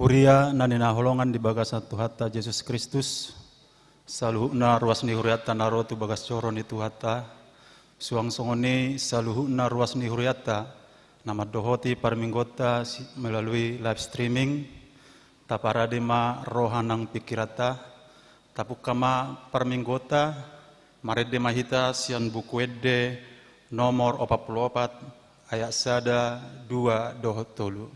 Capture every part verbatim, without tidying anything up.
Huria na hinaholongan di bagasan Tuhanta Jesus Kristus, saluhutna ruas ni hurianta na ro tu bagas joro ni Tuhanta, suang songon i saluhutna ruas ni hurianta na mandohoti parmingguonta si-, melalui live streaming, taparade ma roha nang pingkiranta, tapungka ma parmingguonta, marende ma hita sian Buku Ende nomor opat pulu opat, ayat sada, dua, dohot tolu.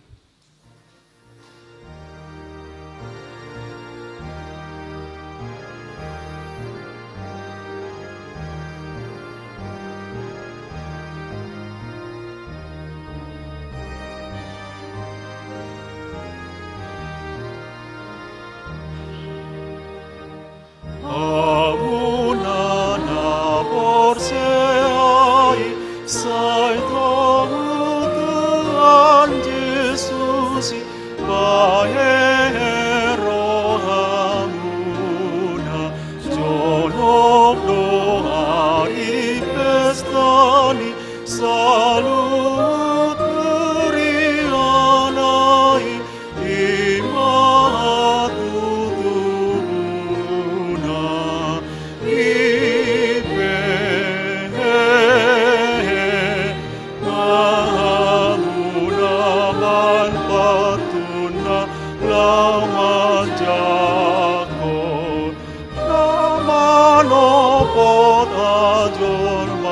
Hamu na porsea i, sai tongu Tuhan Jesus i, bahen rohamuna. Jonok do ari pesta ni saluhut huriana i, i ma tutubuna, i pe hamu na manpantun na laho manjangkon na manopot jolmaon.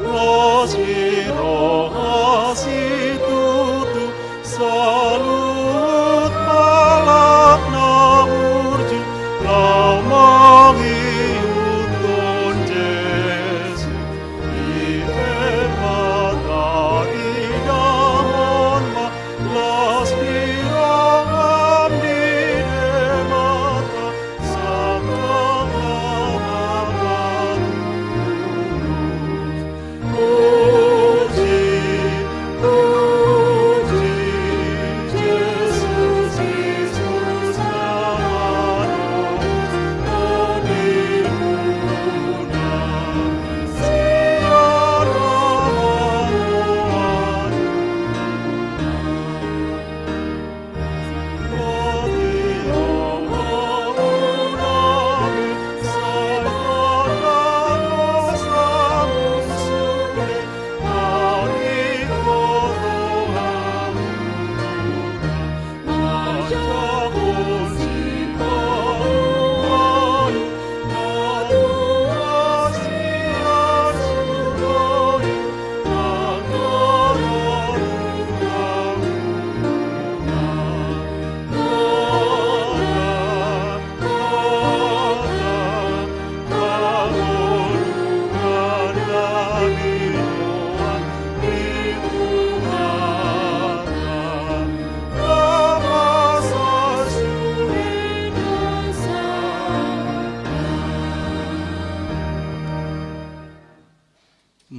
Las ni roha situtu saluhut halak na burju laho mangihuthon Jesus. I pe pataridahon ma las ni roham di Debata.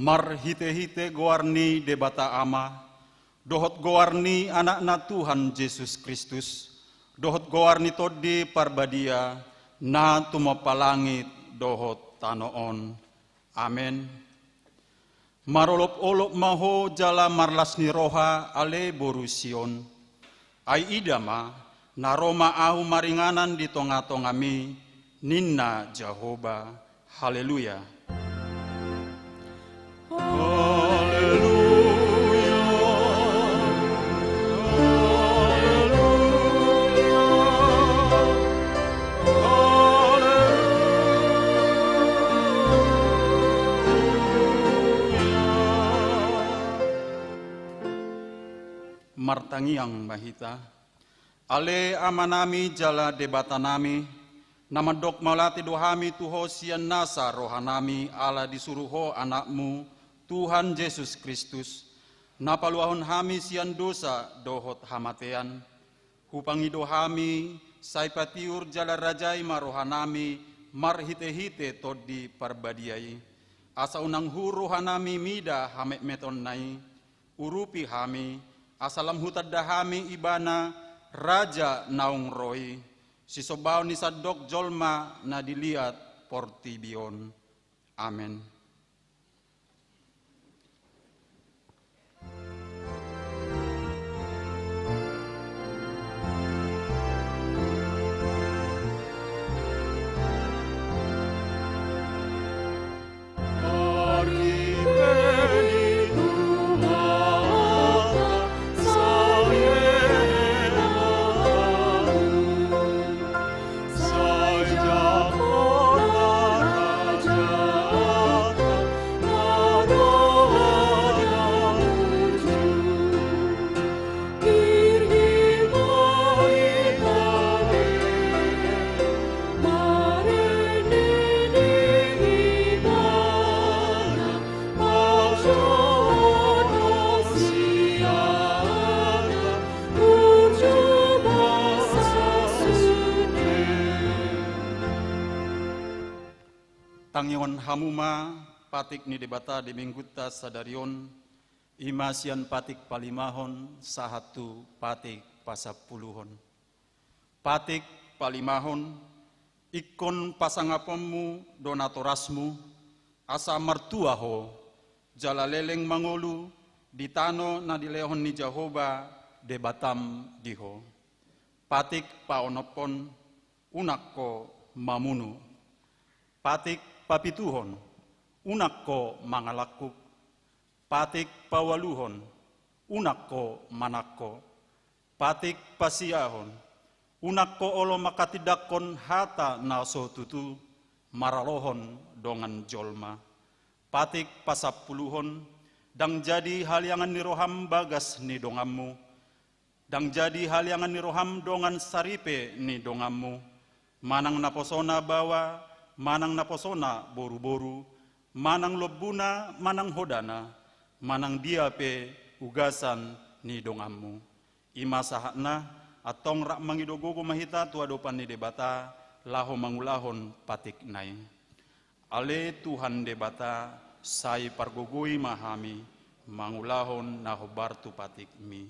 Marhitehite goar ni Debata Ama, dohot goar ni Anakna Tuhan Jesus Kristus, dohot goar ni Tondi Parbadia, na tumompa langit dohot tano on. Amen. Marolopolop ma ho jala marlas ni roha, ale boru Sion. Ai ida ma, na ro ma Ahu maringanan di tongatongami, ninna Jahowa. Haleluya. Haleluya. Haleluya. Haleluya. Martangiang ma hita. Ale Amanami jala Debatanami, na mandok mauliate do hami tu Ho sian nasa rohanami ala disuru Ho Anakmu, Tuhan Jesus Kristus, na paluahon hami sian dosa dohot hamatean. Hupangido hami, sai patiur jala rajai ma rohanami marhitehite Tondi Parbadia i, asa unang hur rohanami mida hametmetonna i. Urupi hami, asa lam hutanda hami Ibana, Raja naung ro i, sisombaon ni sandok jolma na di liat portibi on. Amen. Tangihon hamu ma patik ni Debata di Minggunta sadari on, i ma sian patik palimahon sahat tu patik pasampuluhon. Patik palimahon, ingkon pasangaponmu do natorasmu, asa martua ho, jala leleng mangolu di tano na dilehon ni Jahowa Debatam di ho. Patik paonomhon, unang ho mamunu. Patik papituhon, unang ho mangalangkup. Patik paualuhon, unang ho manangko. Patik pasiahon, unang ho olo manghatindanghon hata na so tutu maralohon dongan jolma. Patik pasampuluhon, ndang jadi haliangan ni roham bagas ni donganmu. Ndang jadi haliangan ni roham dongan saripe ni donganmu, manang naposona baoa, manang naposona boruboru, manang lombuna, manang hodana, manang dia pe ugasan ni donganmu. I ma sahatna, antong rap mangido gogo ma hita tu adopan ni Debata, laho mangulahon patikna i. Ale Tuhan Debata, sai pargogoi ma hami, mangulahon na hombar tu patikmi.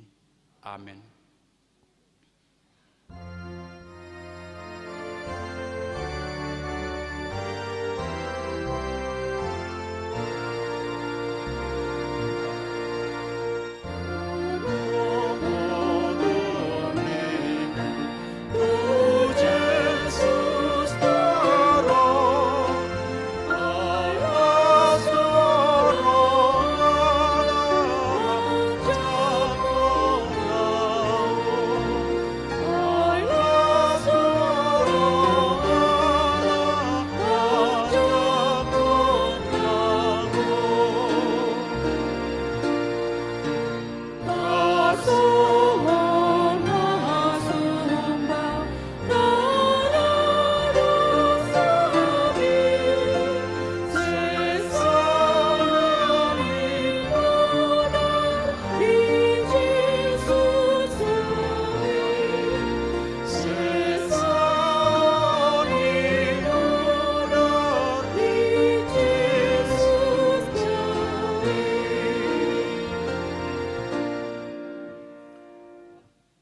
Amen.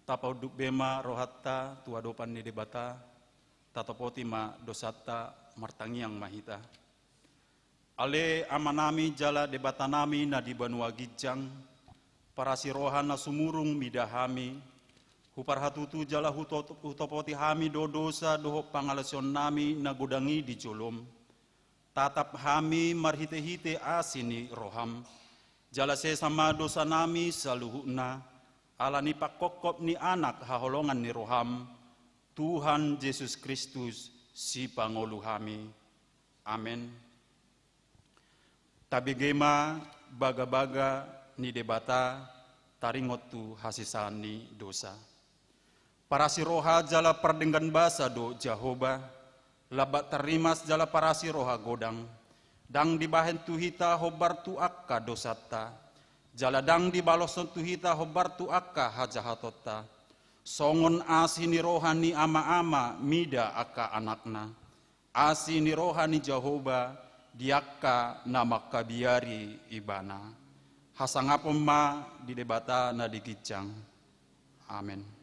Tapaunduk be ma rohanta tu adopan ni Debata, tatopoti ma dosanta, martangiang ma hita. Ale Amanami jala Debatanami na di banua ginjang, parasi roha na sumurung mida hami, huparhatutu jala hutot-, hutopoti hami do dosa dohot pangalaosionnami na godang i di jolom. Tatap hami marhitehite asi ni roham. Jala sesa ma dosanami saluhutna, ala ni pangkophop ni Anak haholongan ni roham, Tuhan Jesus Kristus, Sipangolu hami. Amen. Tabege ma bagabaga ni Debata, taringot tu hasesaan ni dosa. Parasi roha jala pardenggan basa do Jahowa, lambat tarrimas jala parasi roha godang. Ndang dibahen tu hita hombar tu angka dosanta, jala ndang dibaloshon tu hita hombar tu angka hajahatonta. Songon asi ni roha ni ama-ama mida angka anakna, asi ni roha ni Jahowa di angka na mangkabiari Ibana. Hasangapon ma di Debata na di ginjang. Amen.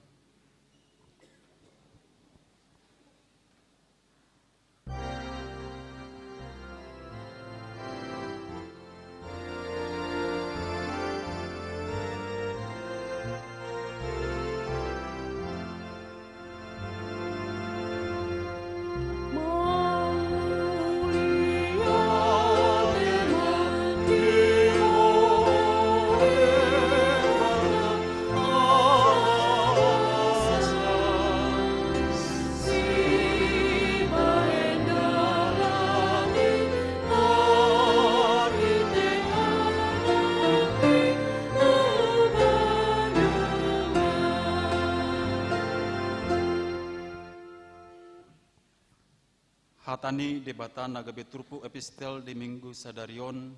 Hata ni Debata na gabe turpuk epistel di Minggu sadari on,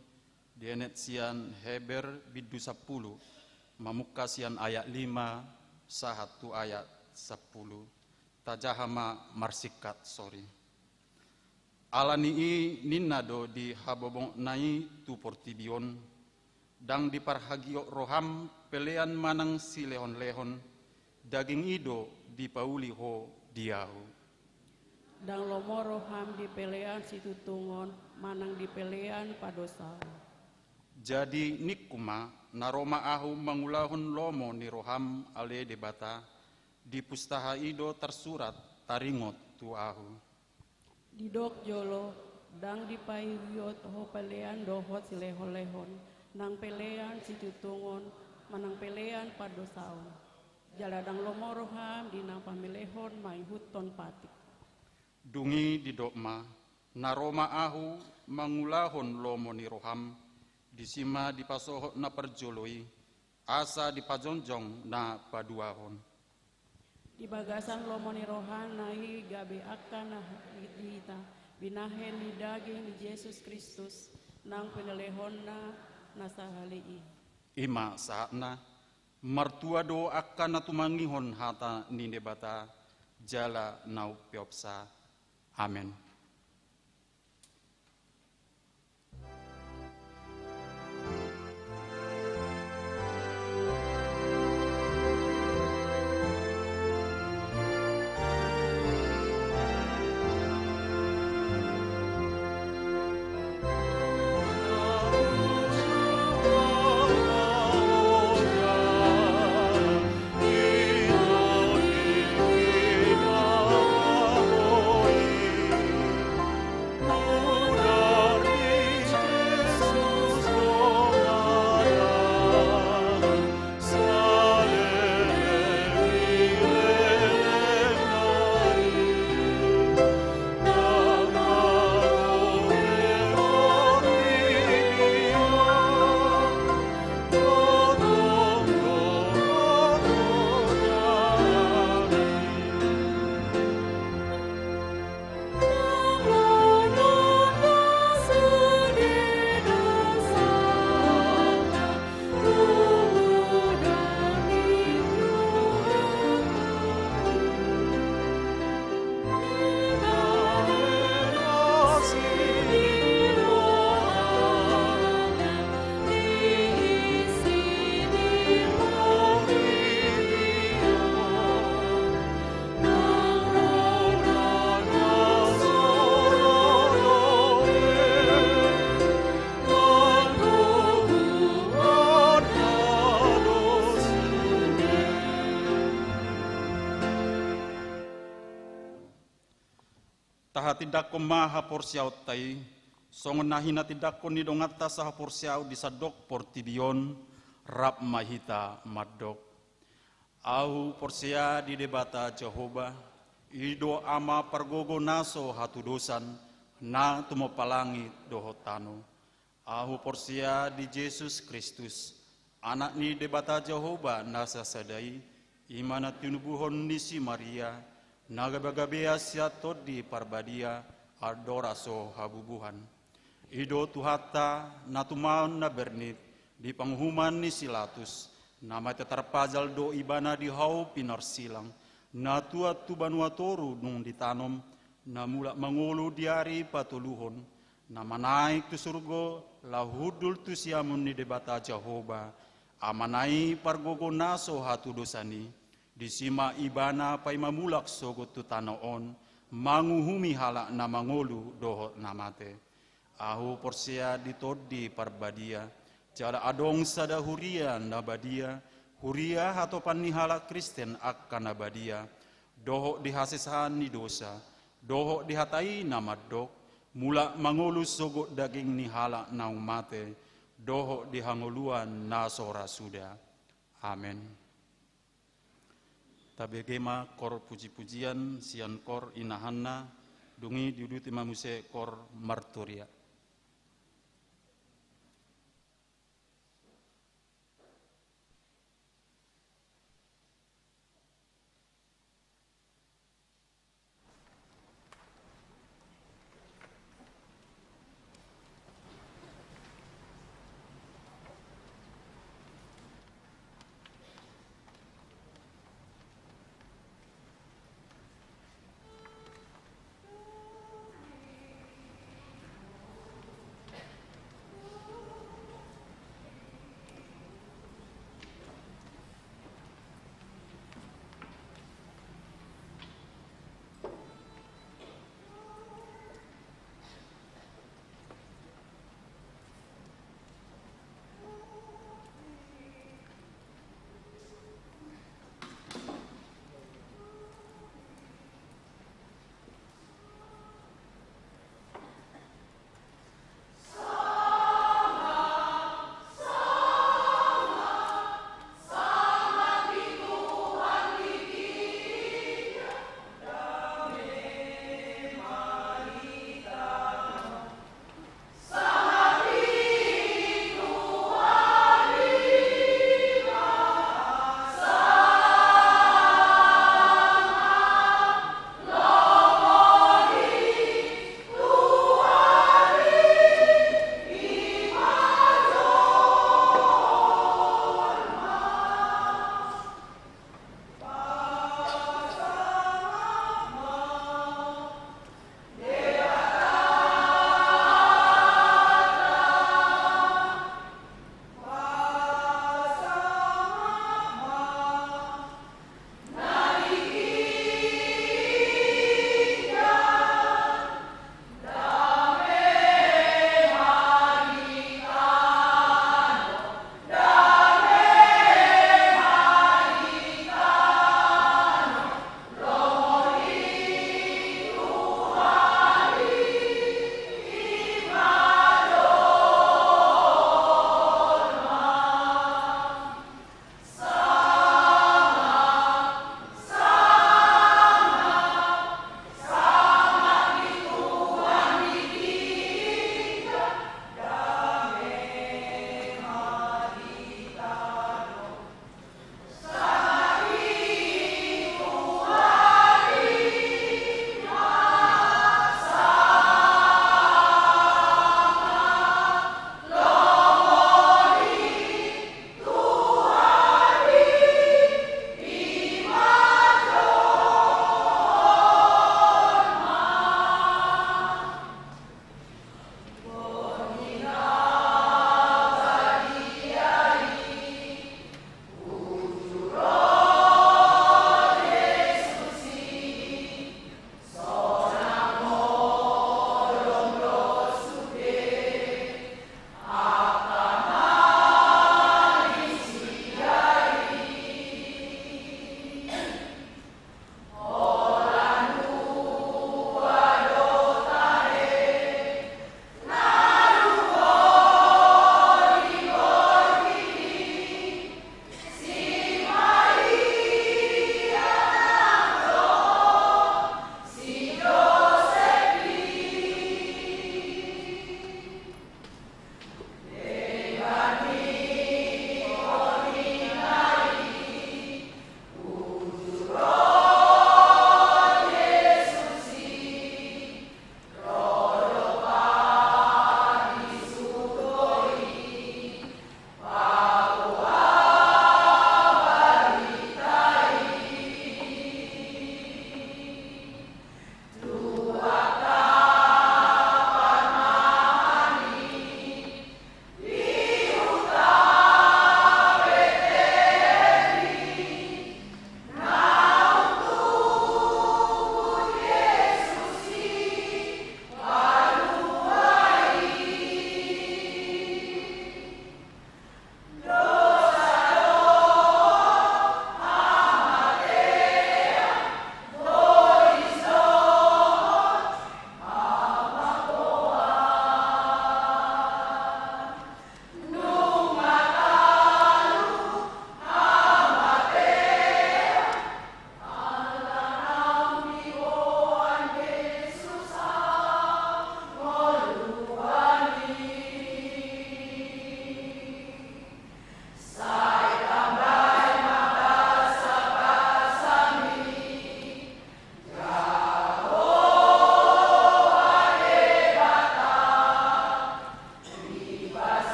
dienet sian Heber bindu sampulu, mamungka sian ayat lima sahat tu ayat sampulu. Tajaha ma marsingkat, sori. Ala ni i ninna do di habobokna i tu portibi on: Ndang diparhagiot roham pelean manang silehonlehon, daging i do dipauli ho di ahu. Ndang lomo roham di pelean situtungon manang di pelean padosaon. Jadi ningku ma, na ro ma ahu mangulahon lomo ni roham, ale Debata, di pustaha i do tarsurat, taringot tu ahu. Didok jolo: Ndang dipahagiot ho pelean dohot silehonlehon, nang pelean situtungon manang pelean padosaon. Jala ndang lomo roham di na pamelehon mangihuthon patik. Dung i didok ma: Na ro ma ahu mangulahon lomo ni roham, disi ma dipasohot na parjolo i, asa dipajongjong na paduahon. Di bagasan lomo ni rohana i gabe angka na hahit di hita, binahen ni daging ni Jesus Kristus, nang pinelehonna na sahali i. I ma sahatna. Martua do angka na tumangihon hata ni Debata, jala na umpeopsa. Amen. Tahatindangkon ma haporseaonta i, songon na hinatindangkon ni donganta sahaporseaon di sandok portibi on, rap ma hita mandok. Ahu porsea di Debata Jahowa, i do Ama pargogo na so hatudosan, na tumompa langit dohot tano. Ahu porsea di Jesus Kristus, Anak ni Debata Jahowa na sasada i, i ma na tinubuhon ni si Maria, na gabegabea sian Tondi Parbadia, andorang so habubuhan. I do Tuhanta, na tumaon na bernit, di panguhuman ni si Latus, na mate tarpajal do ibana di hau pinarsilang, na tuat tu banua toru dung ditanom, na mulak mangolu di ari patoluhon, na manaek tu surgo, laho hundul tu siamun ni Debata Jahowa, Amana i pargogo na so hatudosan i, disi ma ibana paima mulak sogot tu tano on, manguhumi halak na mangolu dohot na mate. Ahu porsea di Tondi Parbadia, jala adong sada huria na badia, huria hatopan ni halak Kristen angka na badia, dohot di hasesaan ni dosa, dohot di hata i na mandok, mulak mangolu sogot daging ni halak naung mate, dohot di hangoluan na so ra suda. Amen. Tabege ma kor pujipujian sian kor inahanna, dung i diuduti ma muse kor marturia.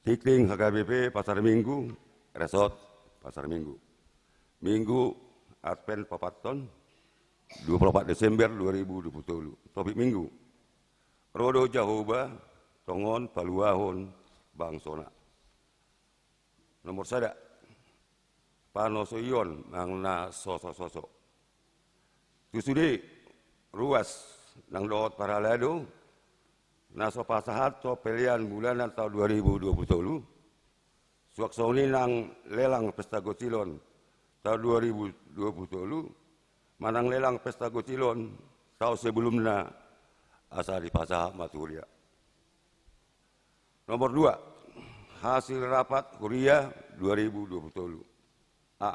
Tingting H K B P Pasar Minggu, Resort Pasar Minggu. Minggu Advent paopathon, dua puluh empat Desember dua ribu dua puluh tolu. Topik Minggu: Ro do Jahowa tongon paluahon bangsona. Nomor sada, panosoion nang na sosososo. Tu sude ruas nang dohot parhalado na so pasahathon pelean bulanan taon dua ribu dua puluh tolu, suang songon i nang lelang pesta gotilon taon dua ribu dua puluh tolu manang lelang pesta gotilon taon sebelumna, asa dipasahat ma tu huria. Nomor dua, hasil rapat huria dua ribu dua puluh tolu. A.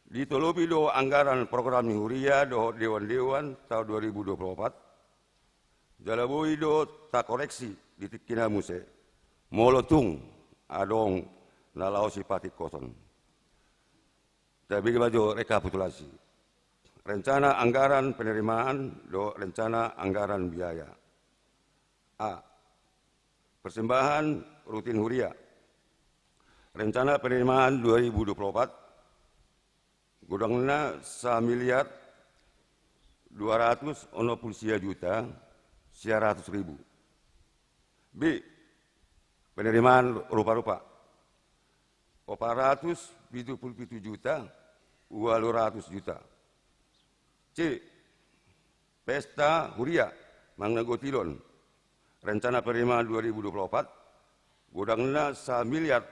Ditolopi do anggaran program ni huria dohot dewan-dewan taon dua ribu dua puluh opat. Jala boi do takoreksi di tingkina muse, molo tung adong na laho sipatingkoson. Tabege ma jo rekapitulasi. Rencana anggaran penerimaan dohot rencana anggaran biaya. A. Persembahan rutin huria. Rencana penerimaan dua ribu dua puluh opat, godangna samiliar dua ratus onom pulu sia juta sia ratus ribu. B. Penerimaan rupa-rupa. Opat ratus pitu pulu pitu juta ualu ratus juta. C. Pesta huria manang na gotilon. Rencana penerimaan dua ribu dua puluh opat, godangna samiliar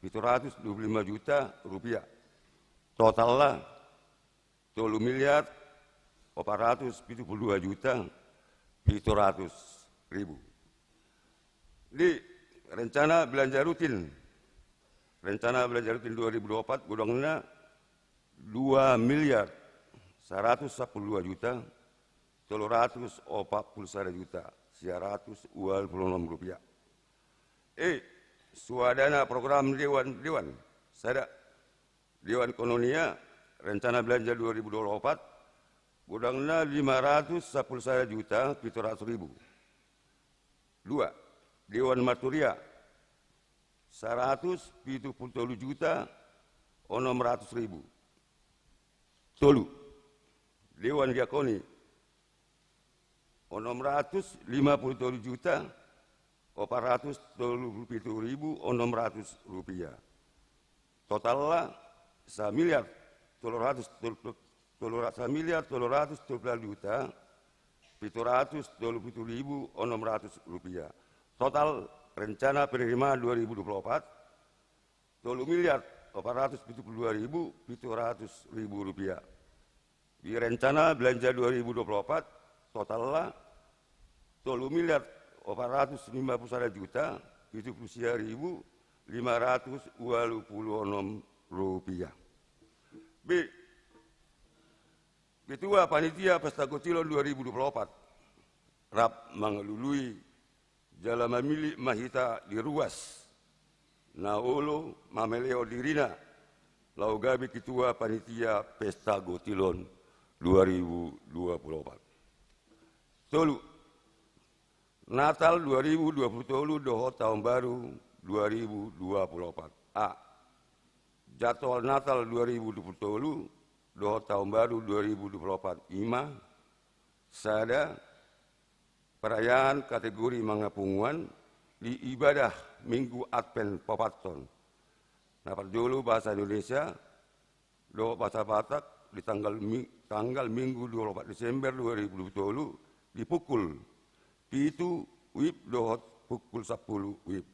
pitu ratus dua pulu lima juta rupiah. Totalna tolu miliar opat ratus pitu pulu dua juta pitu ratus ribu. D. Rencana belanja rutin. Rencana belanja rutin dua ribu dua puluh opat, godangna dua miliar saratus sampulu dua juta tolu ratus opat pulu sada juta sia ratus ualu pulu onom rupiah. E. Suadana program dewan-dewan. Sada. Dewan Koinonia, rencana belanja dua ribu dua puluh opat, godangna lima ratus sampulu sada juta pitu ratus ribu. Dua. Dewan Marturia, saratus pitu pulu tolu juta onom ratus ribu. Tolu. Dewan Diakoni, onom ratus lima pulu tolu juta opat ratus tolu pulu pitu ribu onom ratus rupiah. Totalna samiliar tolu ratus tolu, tolu ra-, samiliar tolu ratus tolu pulu juta pitu ratus tolu pulu pitu ribu onom ratus rupiah. Total rencana penerimaan dua ribu dua puluh opat, tolu miliar opat ratus pitu pulu dua ribu pitu ratus ribu rupiah. Di rencana belanja dua ribu dua puluh opat, totalna tolu miliar opat ratus lima pulu sada juta pitu pulu sia ribu lima ratus ualu pulu onom rupiah. B. Ketua Panitia Pesta Gotilon dua ribu dua puluh opat rap mangalului jala mamillit ma hita di ruas na olo mamelehon dirina laho gabe Ketua Panitia Pesta Gotilon dua ribu dua puluh opat. Tolu. Natal dua ribu dua puluh tolu dohot Taon Baru dua ribu dua puluh opat. A. Jadwal Natal dua ribu dua puluh tolu dohot Taon Baru dua ribu dua puluh opat i ma: sada, perayaan kategori mangapunguan di ibadah Minggu Advent paopathon. Na parjolo bahasa Indonesia dohot bahasa Batak di tanggal mi-, tanggal Minggu dua puluh opat Desember dua ribu dua puluh tolu di pukul pitu WIB dohot pukul sampulu WIB.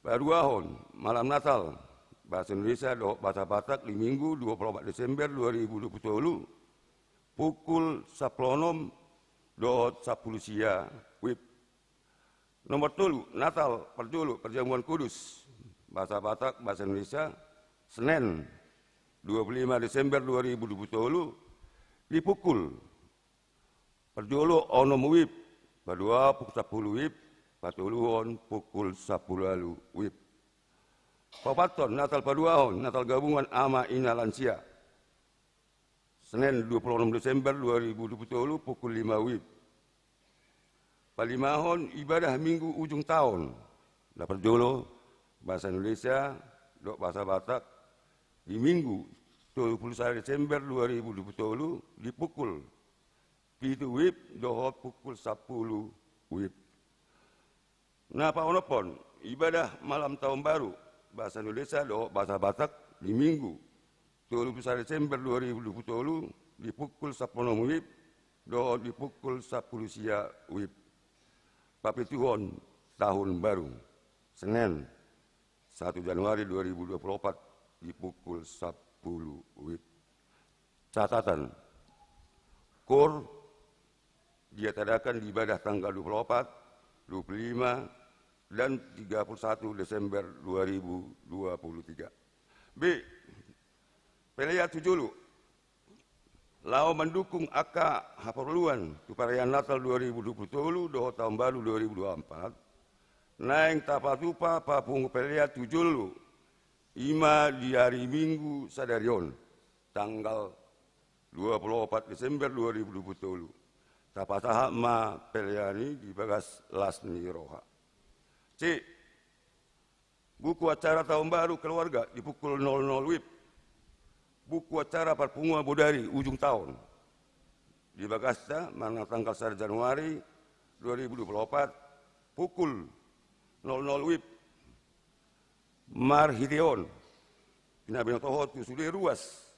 Paduahon, malam Natal, bahasa Indonesia dohot bahasa Batak di Minggu dua puluh opat Desember dua ribu dua puluh tolu, pukul sampulu onom dohot sampulu sia WIB. Nomor tolu, Natal parjolo, perjamuan kudus, bahasa Batak, bahasa Indonesia, Senin dua puluh lima Desember dua ribu dua puluh tolu, di pukul parjolo onom WIB, paduahon pukul sampulu WIB, patoluhon pukul sampulu ualu WIB. Paopathon, Natal paduahon, Natal gabungan ama ina lansia, Senin dua puluh onom Desember dua ribu dua puluh tolu, pukul lima WIB. Palimahon ibadah minggu ujung taon. Na parjolo, bahasa Indonesia dohot bahasa Batak, di Minggu tolu pulu sada Desember dua ribu dua pulu tolu, di pukul pitu wib dohot pukul sampulu wib. Na paonomhon, ibadah malam tahun baru, bahasa Indonesia dohot bahasa Batak, di Minggu tolu pulu sada Desember dua ribu dua pulu tolu, di pukul sampulu onom wib dohot di pukul sampulu sia wib. Papituhon tahun baru, Senin, satu Januari dua ribu dua puluh opat, di pukul sampulu wib. Catatan, KUR diadakan di ibadah tanggal dua puluh opat, dua puluh lima, dan tiga puluh satu Desember dua ribu dua puluh tiga. B. Pelean tu jolo. Laho mandukung angka haporluan tu parayaan Natal dua ribu dua puluh tolu dohot tahun baru dua ribu dua puluh empat, naeng tapatupa papungu pelean tu jolo, i ma di ari Minggu sadari on, tanggal dua puluh opat Desember dua ribu dua puluh tolu. Tapasahat ma pelean i di bagas las ni roha. C. Buku acara tahun baru keluarga di pukul nol nol wib. Buku acara parpunguan bodari ujung taon di bagasta, manang tanggal sada Januari dua ribu dua puluh opat, pukul nol nol wib. Marhite on, na binotohon tu sude ruas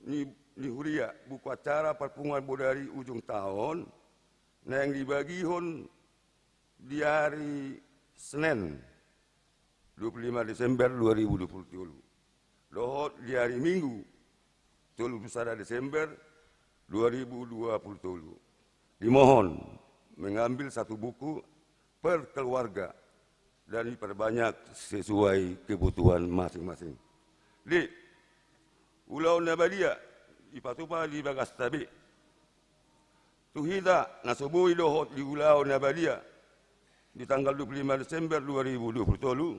ni, ni huria, buku acara parpunguan bodari ujung taon, naeng dibagihon di ari Senin, dua puluh lima Desember dua ribu dua puluh tolu, dohot di ari Minggu, tolu pulu sada Desember dua ribu dua puluh tolu. Dimohon mengambil satu buku per keluarga dan diperbanyak sesuai kebutuhan masing-masing. D. Ulaon na badia dipatupa di bagasta B. Tu hita na so boi dohot di ulaon na badia di tanggal dua puluh lima Desember dua ribu dua puluh tolu,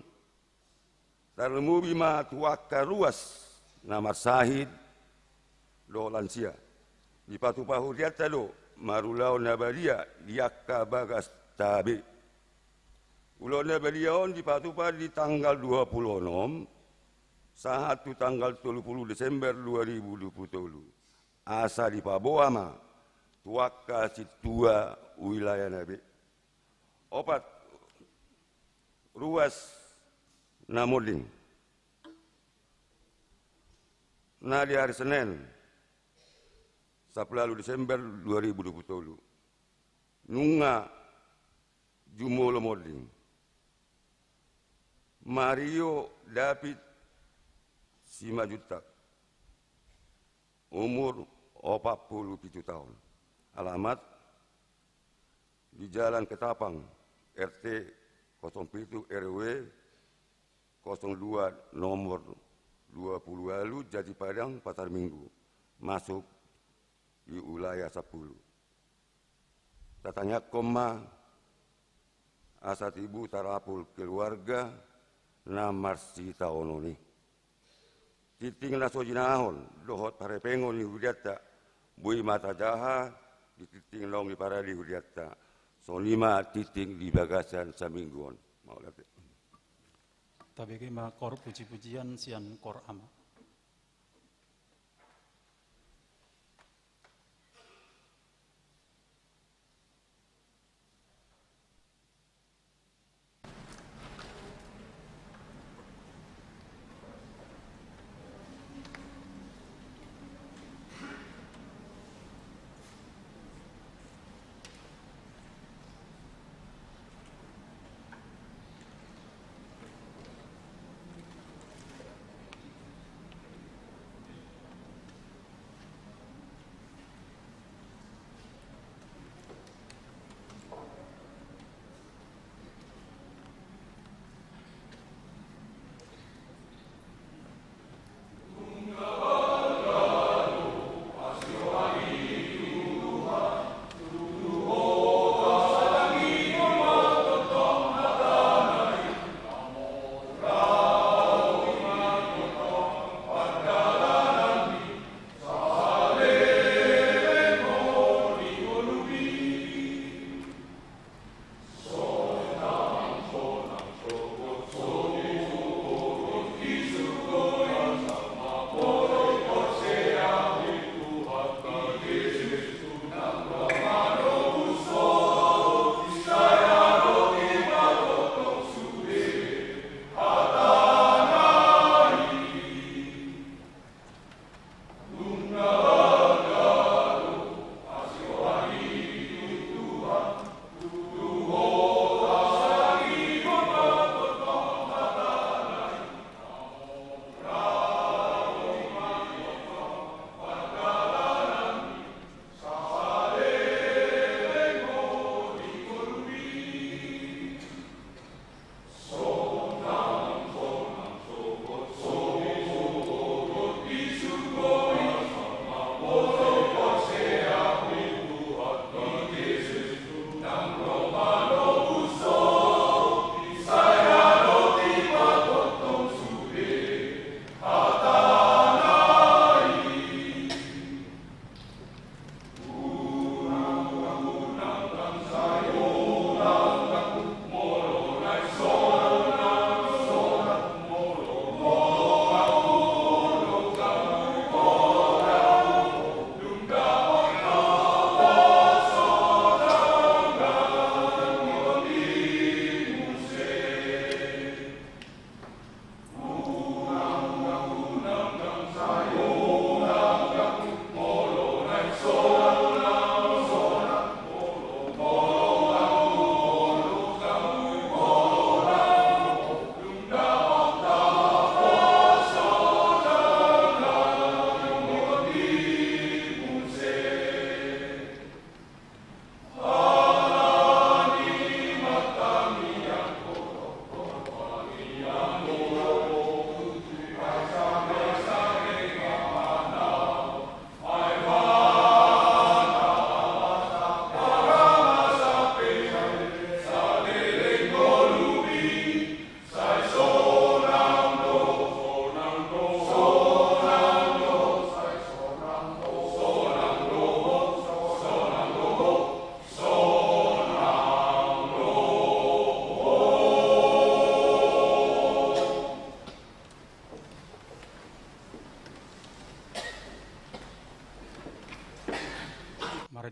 tarlumobi ma tu angka ruas na marsahit dohot lansia. Dipatupa hurianta do marulaon na badia di angka bagasta B. Ulaon na badia on dipatupa di tanggal dua pulu onom sahat tu tanggal tolu pulu Desember dua ribu dua pulu tolu. Asa dipaboa ma tu angka sintua wilayah na B. Opat, ruas na monding. Na di ari Senin, sampulu ualu Desember dua ribu dua pulu tolu. Nunga jumolo monding. Mario David Simanjuntak, umur opat pulu pitu taon. Alamat di Jalan Ketapang, R T kosong pitu, R W kosong dua, nomor dua pulu ualu, Jati Padang, Pasar Minggu, masuk di wilayah sampulu. Tatangiangkon ma asa tibu tarapul keluarga na marsitaonon i. Tingting na so jinahon dohot parepengon ni hurianta boi ma tajaha di tingting naung diparade hurianta. Songon i ma tingting di bagasan saminggu on. Mauliate. Tabege ma KUR puji-pujian sian KUR Ama.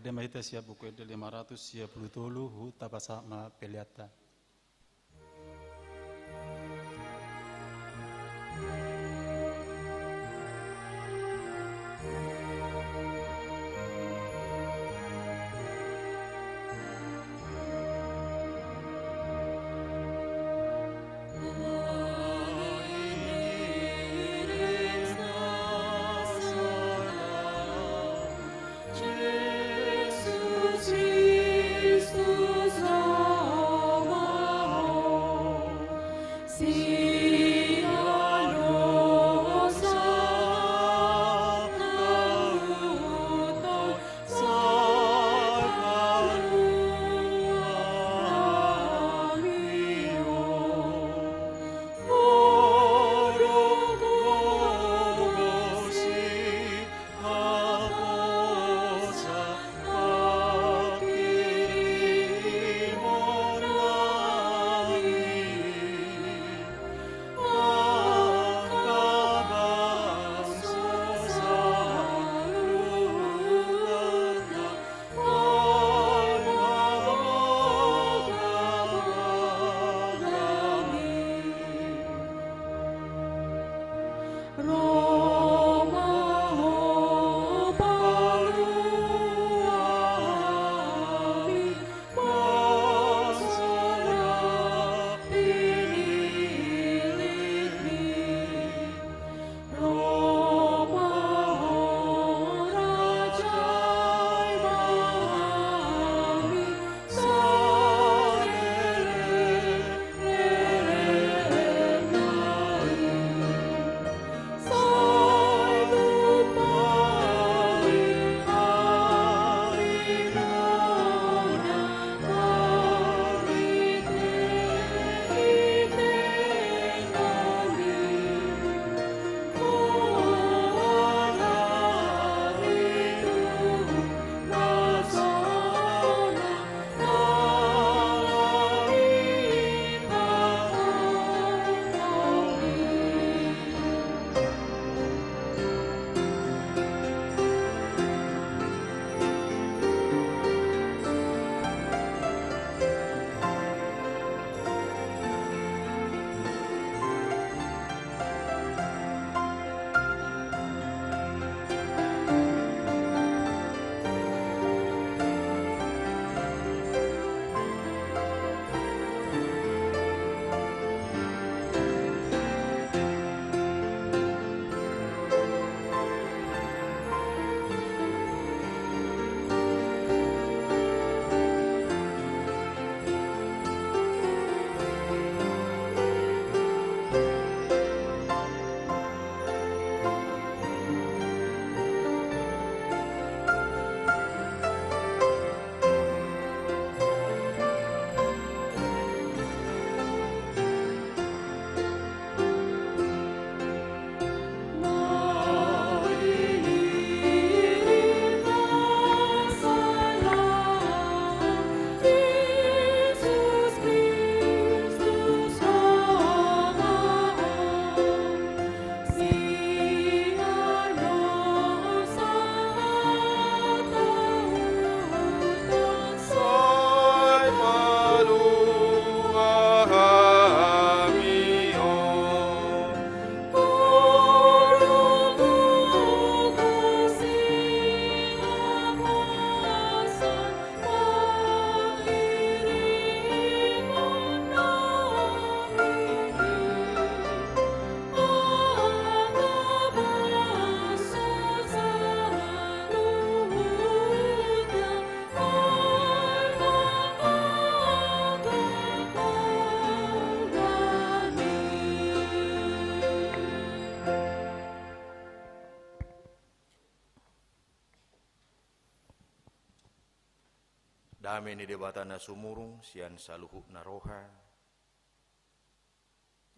Ende ma hita sian Buku Ende lima ratus sia pulu tolu, huhut tapasahat ma peleanta. Dame ni Debata na sumurung sian saluhutna roha,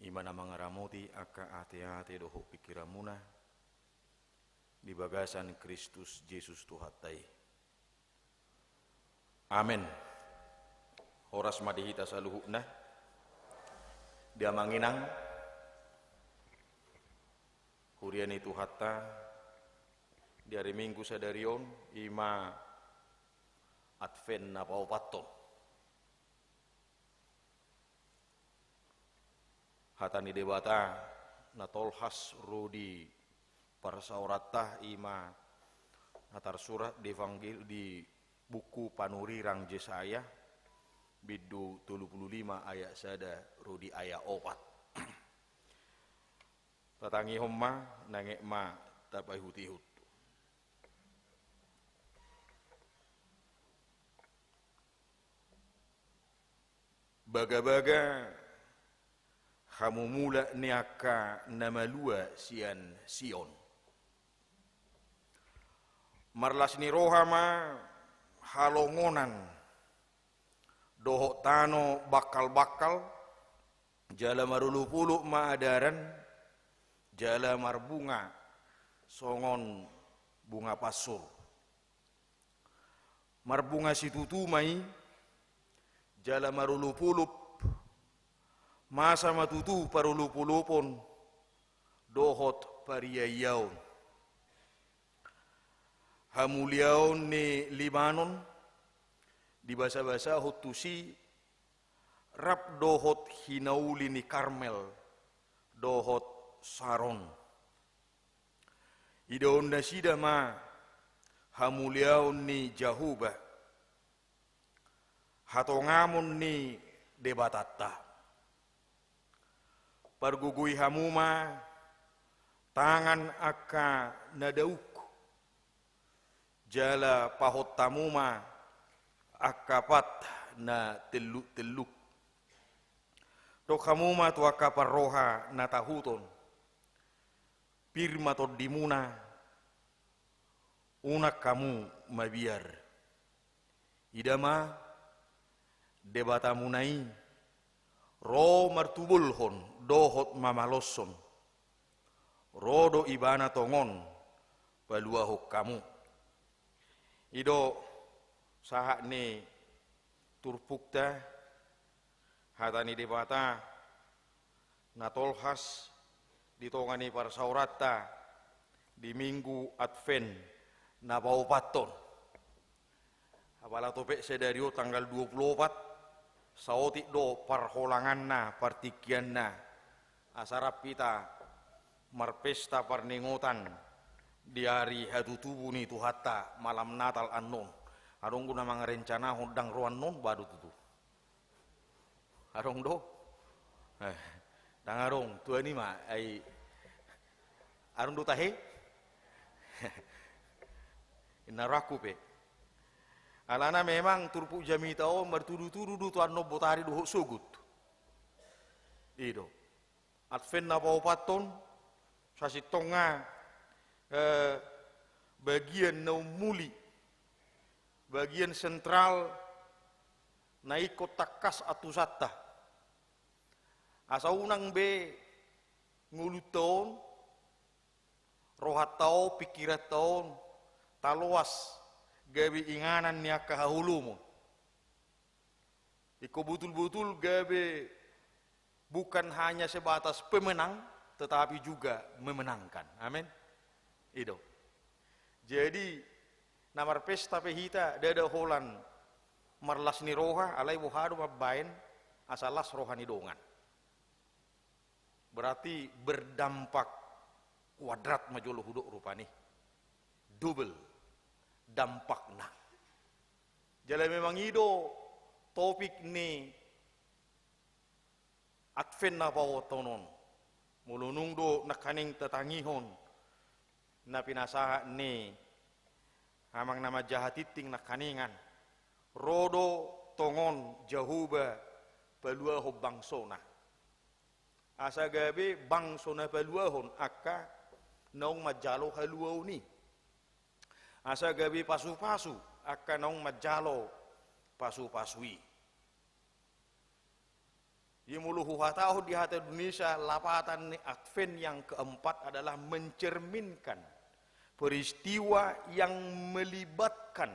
i ma na mangaramoti angka ateate dohot pingkiranmuna di bagasan Kristus Jesus Tuhanta i. Amen. Horas ma di hita saluhutna. Di amang inang, huria ni Tuhanta, di ari Minggu sadari on, i ma Advent na paopathon. Hata ni Debata na tolhas ro di parsaoranta i ma na tarsurat di Evanggel-, di buku panurirang Jesaya, bindu tolu pulu lima ayat sada ro di ayat opat. Tatangihon ma, nangek ma tapaihut-ihut. Bagabaga hamu mulak ni angka na malua sian Sion. Marlas ni roha ma halongonan dohot tano bangkal-bangkal, jala marolop-olop ma adaran, jala marbunga songon bunga pansur. Marbunga situtu ma i, jala marolop-olop, masa ma tutu parolop-olopon dohot pariaiaon. Hamuliaon ni Libanon dibasa-basahon tusi, rap dohot hinauli ni Karmel dohot Saron. Idaon nasida ma hamuliaon ni Jahowa, hatongamon ni Debatanta. Pargogoi hamu ma tangan angka na dauk, jala pahot hamu ma angka pat na telluk-telluk. Dok hamu ma tu angka parroha na tahuton: Pir ma tondimuna, unang hamu mabiar. Ida ma, Debatamuna i ro martubolhon dohot mamaloshon. Ro do Ibana tongon paluahon hamu. I do sahat ni turpukta, hata ni Debata na tolhas di tonga ni parsaoranta di Minggu Advent na paopathon. Apala topet sadari on tanggal dua pulu opat, saotik do parholanganna, partingkianna, asa rap hita marpesta parningotan di ari hatutubu ni Tuhanta, malam Natal annon. Adong do na mangarencanahon ndang ro annon, ba do tutu? Adong do? Eh, ndang adong, tuani ma, ai adong do tahe? Inna rohangku pe. Alana memang turpuk jamita on martudu-tudu do tu annon botari dohot sogot. I do. Advent na paopathon, sasintongna, eh, bagian na umuli, bagian sentral na ingkon tangkas antusanta. Asa unang be ngolunta on, rohanta on, pingkiranta on taloas gabe inganan ni angka haholomon. Ingkon botul-botul gabe bukan hanya sebatas pemenang, tetapi juga memenangkan. Amin. I do. Jadi, na marpesta pe hita, ndada holan marlas ni roha, alai boha do mambaen asa las roha ni dongan. Berarti berdampak kuadrat ma jolo hudok rupani. Double dampakna. Jala memang i do topik ni Advent na paopathon on. Molo nunga do nangkaning tatangihon na pinasahat ni amang na manjaha tingting nangkaningan, ro do tongon Jahowa paluahon bangsona. Asa gabe bangso na paluahon angka naung manjalo haluaon i. Asa gabe pasu-pasu angka naung manjalo pasu-pasu i. Jadi molo huhatahon di hata Indonesia, lapatan ni Advent yang keempat adalah mencerminkan peristiwa yang melibatkan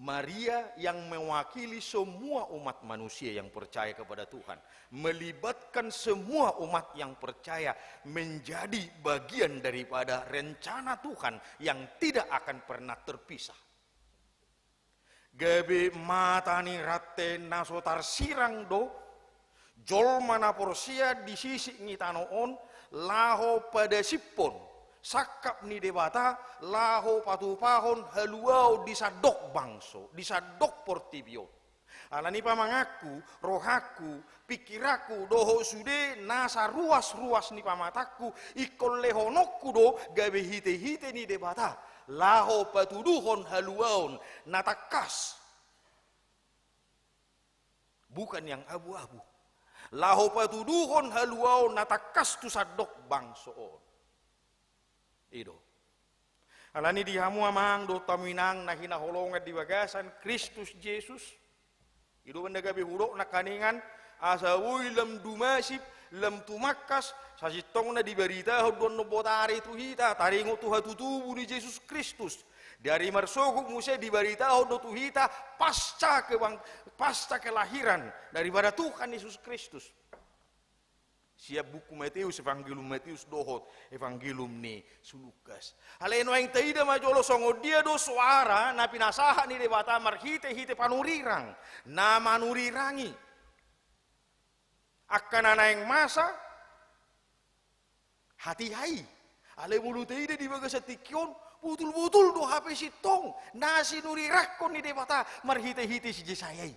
Maria yang mewakili semua umat manusia yang percaya kepada Tuhan, melibatkan semua umat yang percaya menjadi bagian daripada rencana Tuhan yang tidak akan pernah terpisah. Gabe mata ni rante na so tarsirang do jolma na porsea di sisik ni tano on, laho padasiphon sangkap ni Debata, laho patupahon haluaon di sandok bangso, di sandok portibi on. Alani i pamanganku, rohangku, pingkiranku, dohot sude nasa ruasruas ni pamatangku, ingkon lehononku do gabe hitehite ni Debata, laho patuduhon haluaon na tangkas. Bukan yang abu-abu. Laho patuduhon haluaon na tangkas tu sandok bangso on. I do. Alani i di hamu amang dohot hamu inang na hinaholongan di bagasan Kristus Jesus, i do umbahen na gabe hudok nangkaningan, asa boi lam tumasip, lam tumangkas, sasintongna dibaritahon do annon botari tu hita, taringot tu hatutubu ni Jesus Kristus. Di ari marsogot muse dibaritahon do tu hita pasca kebang-, pasca kelahiran daripada Tuhan Yesus Kristus. Sian buku Mateus, Evangelium Mateus dohot Evangelium ni si Lukas. Alai nuaeng taida ma jolo songon dia do soara na pinasahat ni Debata marhitehite panurirang na manurirangi. Angka na naeng masa, hatiha i. Alai molo taida di bagasan tingki on, botulbotul do hape sintong na sinurirangkon ni Debata marhitehite si Jesaya i.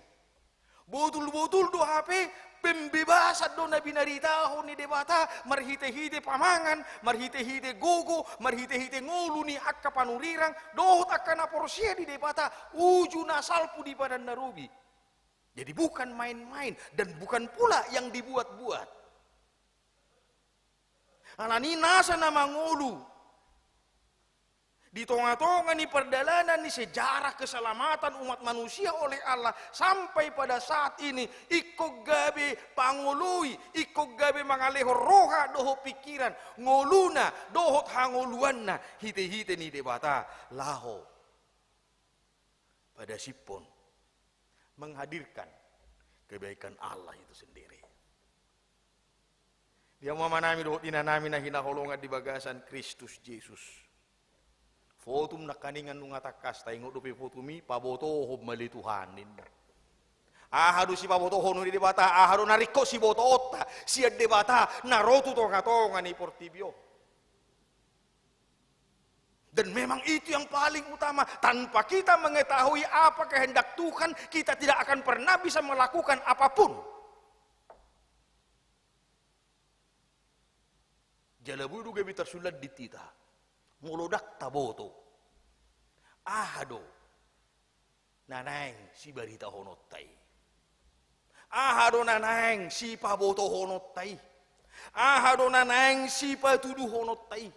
Botulbotul do hape pembebasan do na binaritahon ni Debata marhitehite pamangan, marhitehite gogo, marhitehite ngolu ni angka panurirang dohot angka na porsea di Debata uju na salpu di padan na robi. Jadi bukan main-main dan bukan pula yang dibuat-buat. Alani i nasa na mangolu di tongatonga ni pardalanan ni sejarah keselamatan umat manusia oleh Allah sampai pada saat ini, ingkon gabe pangoloi, ingkon gabe mangalehon roha dohot pingkiran, ngoluna dohot hangoluanna hitehite ni Debata laho padasiphon, menghadirkan kebaikan Allah itu sendiri. Di hamu amanami dohot inanami na hinaholongan di bagasan Kristus Jesus. Fotum nangkaningan nunga tangkas, taingot dope fotum i, pabotohon ma ale Tuhan ninna. Aha do sipabotohon ni Debata, aha do na ringkot sibotoonta sian Debata na ro tu tongatonga ni portibi on. Dan memang itu yang paling utama. Tanpa kita mengetahui apa kehendak Tuhan, kita tidak akan pernah bisa melakukan apapun. Jala boi do gabe tarsulandit hita molo ndang taboto aha do na naeng sibaritahononta i. Aha do na naeng sipabotohononta i. Aha do na naeng sipatuduhononta i.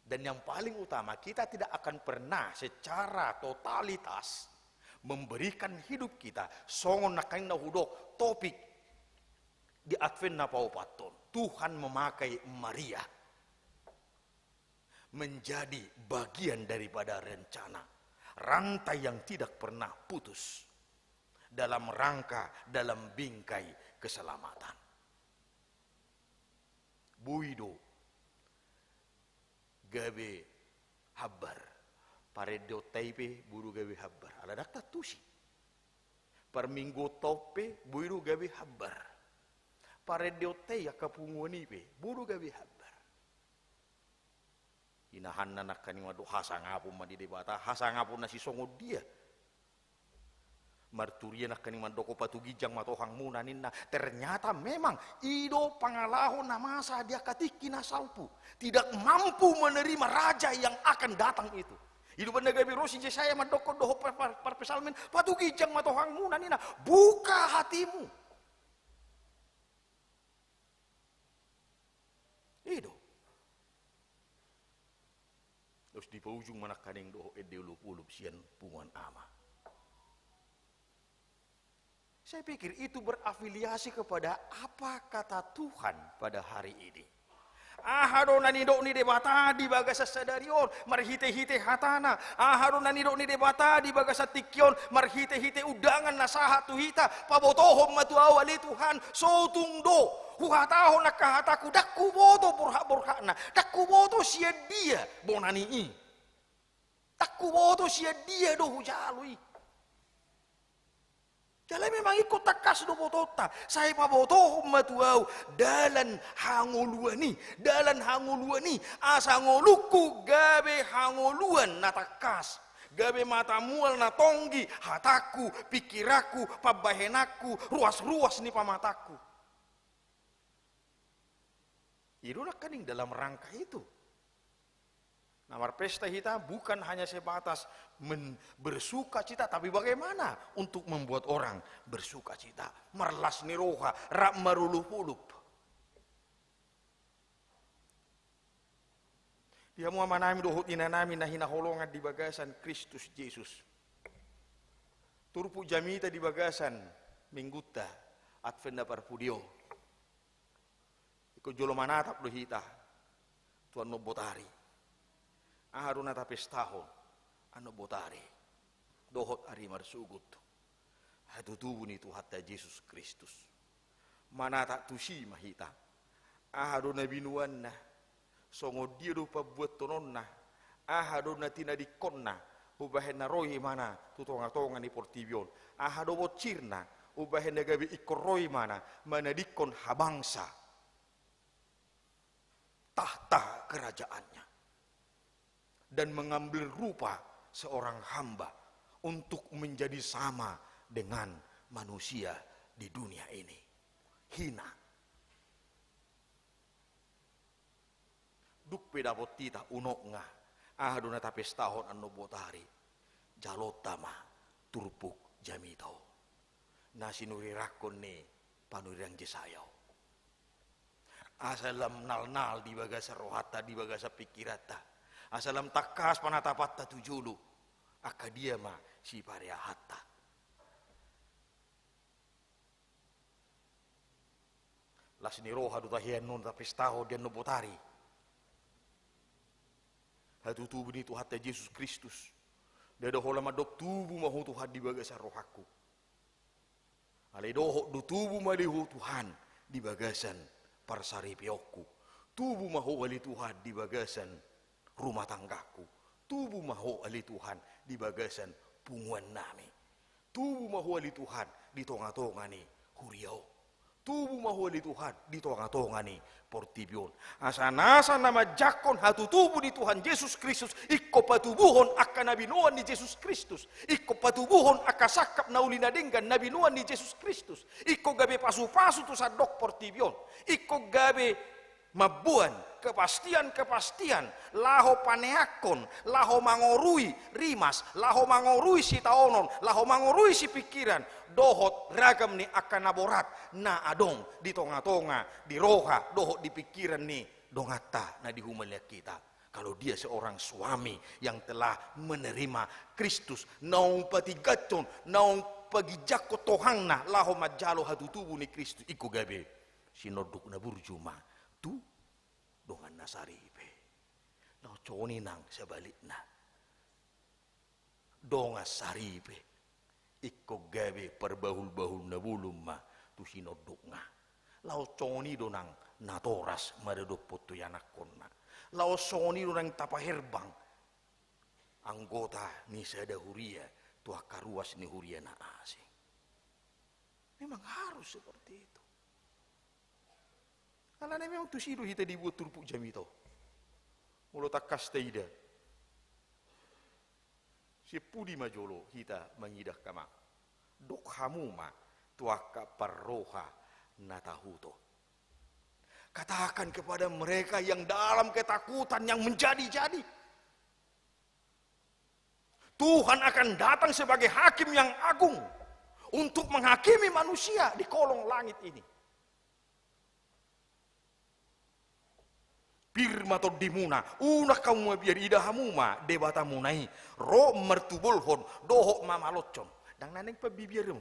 Dan yang paling utama, kita tidak akan pernah secara totalitas memberikan hidup kita songon nangkaning na hudok topik di Advent na paopathon, Tuhan memakai Maria menjadi bagian daripada rencana, rantai yang tidak pernah putus dalam rangka, dalam bingkai keselamatan. Boi do gabe hambar. Parendeonta i pe boi do gabe hambar. Ala ndang tantusi. Parmingguonta on pe boi do gabe hambar. Parendeonta i angka punguan i pe boi do gabe hambar. Inahanna nangkaning mandok hasangapon ma di Debata, hasangapon na sisongon dia. Marturia nangkaning mandok patuginjang ma tohangmuna ninna. Ternyata memang i do pangalaho na masa di angka tingki na salpu. Tidak mampu menerima raja yang akan datang itu. I do umbahen na gabe ro si Jesaya mandokkon dohot par-, par-, parpsalmen, patuginjang ma tohangmuna ninna. Buka hatimu. I do. Terus dipaujung ma nangkaning dohot ende olopolop sian punguan ama. Saya pikir itu berafiliasi kepada apa kata Tuhan pada hari ini. Aha do na nidok ni Debata di bagasan sadari on marhitehite hatana? Aha do na nidok ni Debata di bagasan tingki on marhitehite undangan na sahat tu hita? Pabotohon ma tu ahu ale Tuhan, so tung do huhatahon angka hatangku, ndang huboto borhatborhatna, ndang huboto sian dia bona ni i. Ndang huboto sian dia do hujalo i. Jala memang ingkon tangkas do botonta, sai pabotohon ma tu ahu dalan hangoluan i, dalan hangoluan i, asa ngolungku gabe hangoluan na tangkas, gabe mata mual na tonggi hatangku, pingkiranku, pambahenanku, ruasruas ni pamatangku. I do nangkaning dalam rangka itu. Na marpesta hita bukan hanya sebatas men-, bersukacita, tapi bagaimana untuk membuat orang bersukacita, marlas ni roha, rap marolopolop. Di hamu amanami dohot inanami na hinaholongan di bagasan Kristus Jesus. Turpuk jamita di bagasan Minggunta Advent na parpudi on. Ingkon jolo manatap do hita tu annon botari. Aha do na tapestahon annon botari dohot ari marsogot? Hatutubu ni Tuhanta Jesus Kristus. Manatap tusi ma hita. Aha do na binoanna? Songon dia do pambuathononna? Aha do na tinadingkonna umbahen na ro ibana tu tongatonga ni portibi on? Aha do bonsirna umbahen na gabe ingkon ro ibana manadingkon habangsa tahta kerajaannya dan mengambil rupa seorang hamba untuk menjadi sama dengan manusia di dunia ini? Hina. Dung pe dapot hita unokna aha do na tapestahon annon botari, jalonta ma turpuk jamita on na sinurirangkon ni panurirang Jesaya on. Asa lam nalnal di bagasan rohanta, di bagasan pingkiranta. Asa lam tangkas panatapanta tu jolo, angka dia ma sipareahanta. Las ni roha do tahe annon tapestahon di annon botari. Hatutubu ni Tuhanta Jesus Kristus. Ndada holan mandok tubu ma ho Tuhan di bagasan rohangku. Alai dohot do tubu ma ale ho Tuhan di bagasan parsaripeonku. Tubu ma ho ale Tuhan di bagasan rumah tanggangku. Tubu ma ho ale Tuhan di bagasan punguan nami. Tubu ma ho ale Tuhan di tongatonga ni huria on. Tubu ma ho ale Tuhan di tongatonga ni portibi on. Asa nasa na manjangkon hatutubu ni Tuhan Jesus Kristus, ingkon patubuhon angka na binoan ni Jesus Kristus. Ingkon patubuhon angka sangkap na uli na denggan na binoan ni Jesus Kristus. Ingkon gabe pasupasu tu sandok portibi on. Ingkon gabe mamboan kepastian-kepastian, laho paneangkon, laho mangorui rimas, laho mangorui sitaonon, laho mangorui sipingkiran, dohot ragam ni angka na borat na adong di tongatonga, di roha, dohot di pingkiran ni donganta na di humaliang hita. Kalau dia seorang suami yang telah menerima Kristus, naung patingganhon, naung paginjangkon tohangna laho manjalo hatutubu ni Kristus, ingkon gabe sinonduk na burju ma tu dongan na saripe. Laos songon i nang sebalikna. Dongan saripe ingkon gabe parbahulbahul na bolon ma tu sinondukna. Laos songon i do nang natoras maradophon tu ianakhonna. Laos songon i do nang tapaherbang anggota ni sada huria tu angka ruas ni huria na asing. Memang harus seperti itu. Alana memang tusi do hita dibuat turpuk jamita on. Molo tangkas taida, sian pudi ma jolo hita mangida angka amang? Dok hamu ma tu angka parroha na tahuton. Katakan kepada mereka yang dalam ketakutan yang menjadi-jadi. Tuhan akan datang sebagai hakim yang agung untuk menghakimi manusia di kolong langit ini. Pir ma tondimuna, unang hamu mabiar, ida hamu ma Debatamuna i, ro martubolhon, dohot mamaloshon. Ndang na naeng pambibiaron.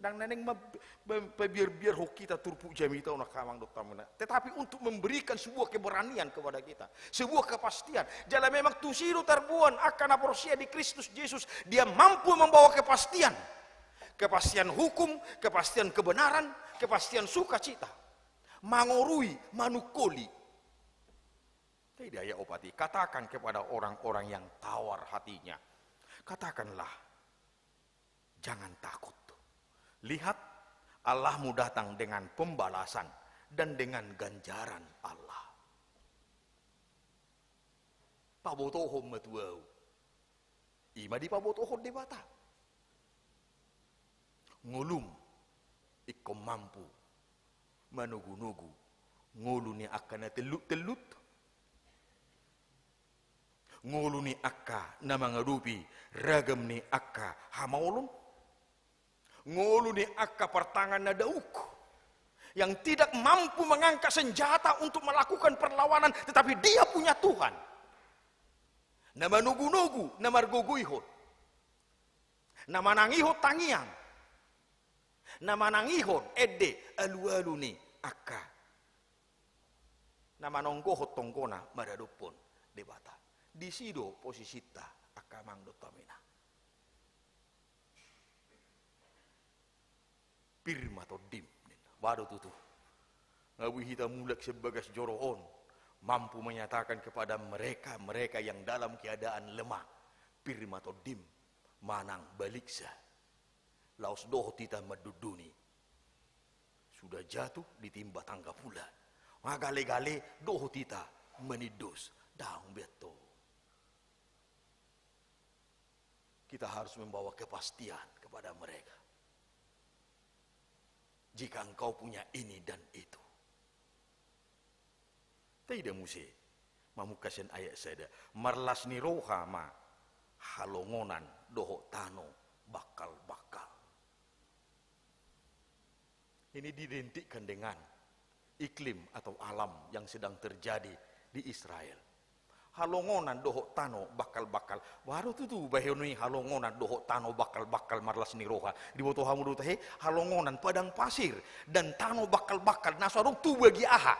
Ndang na naeng mem-, mem-, pabiar-biarhon hita turpuk jamita on, angka amang dohot hamu inang. Tetapi untuk memberikan sebuah keberanian kepada kita, sebuah kepastian. Jala memang tusi do tarboan angka na porsea di Kristus Jesus, dia mampu membawa kepastian. Kepastian hukum, kepastian kebenaran, kepastian sukacita. Mangorui, manungkoli. Jadi ayat opat i, katakan kepada orang-orang yang tawar hatinya, katakanlah, "Jangan takut. Lihat, Allahmu datang dengan pembalasan dan dengan ganjaran Allah." Pabotohon ma tu ahu. I ma dipabotohon Debata. Ngolum ingkon mampu manogunogu ngolu ni angka na telluttellut. Ngolu ni angka na mangadopi ragam ni angka hamaolon. Ngolu ni angka partangan na dauk, yang tidak mampu mengangkat senjata untuk melakukan perlawanan, tetapi dia punya Tuhan. Na manogunogu, na margogoihon. Na manangihon tangiang. Na manangihon ende alualu ni angka na manonggohon tonggona maradophon Debata. Disi do posisinta, angka amang dohot hamu inang. Pir ma tondim, ninna. Ba do tutu. Nga boi hita mulak sian bagas joro on, mampu menyatakan kepada mereka, mereka yang dalam keadaan lemah, pir ma tondim manang baliksa. Laos dohot hita mandondoni. Sudah jatuh ditimba tangga pula. Nga gale-gale dohot hita manindos. Daong be antong. Kita harus membawa kepastian kepada mereka. Jika engkau punya ini dan itu. Taida muse, mamungka sian ayat sada. Marlas ni roha ma halongonan dohot tano bangkal-bangkal. Ini diidentikan dengan iklim atau alam yang sedang terjadi di Israel. Halongonan dohot tano bangkal-bangkal. Ba do tutu bahenon i, halongonan dohot tano bangkal-bangkal marlas ni roha. Diboto hamu do tahe, halongonan padang pasir dan tano bangkal-bangkal, na so adong tubu lagi aha.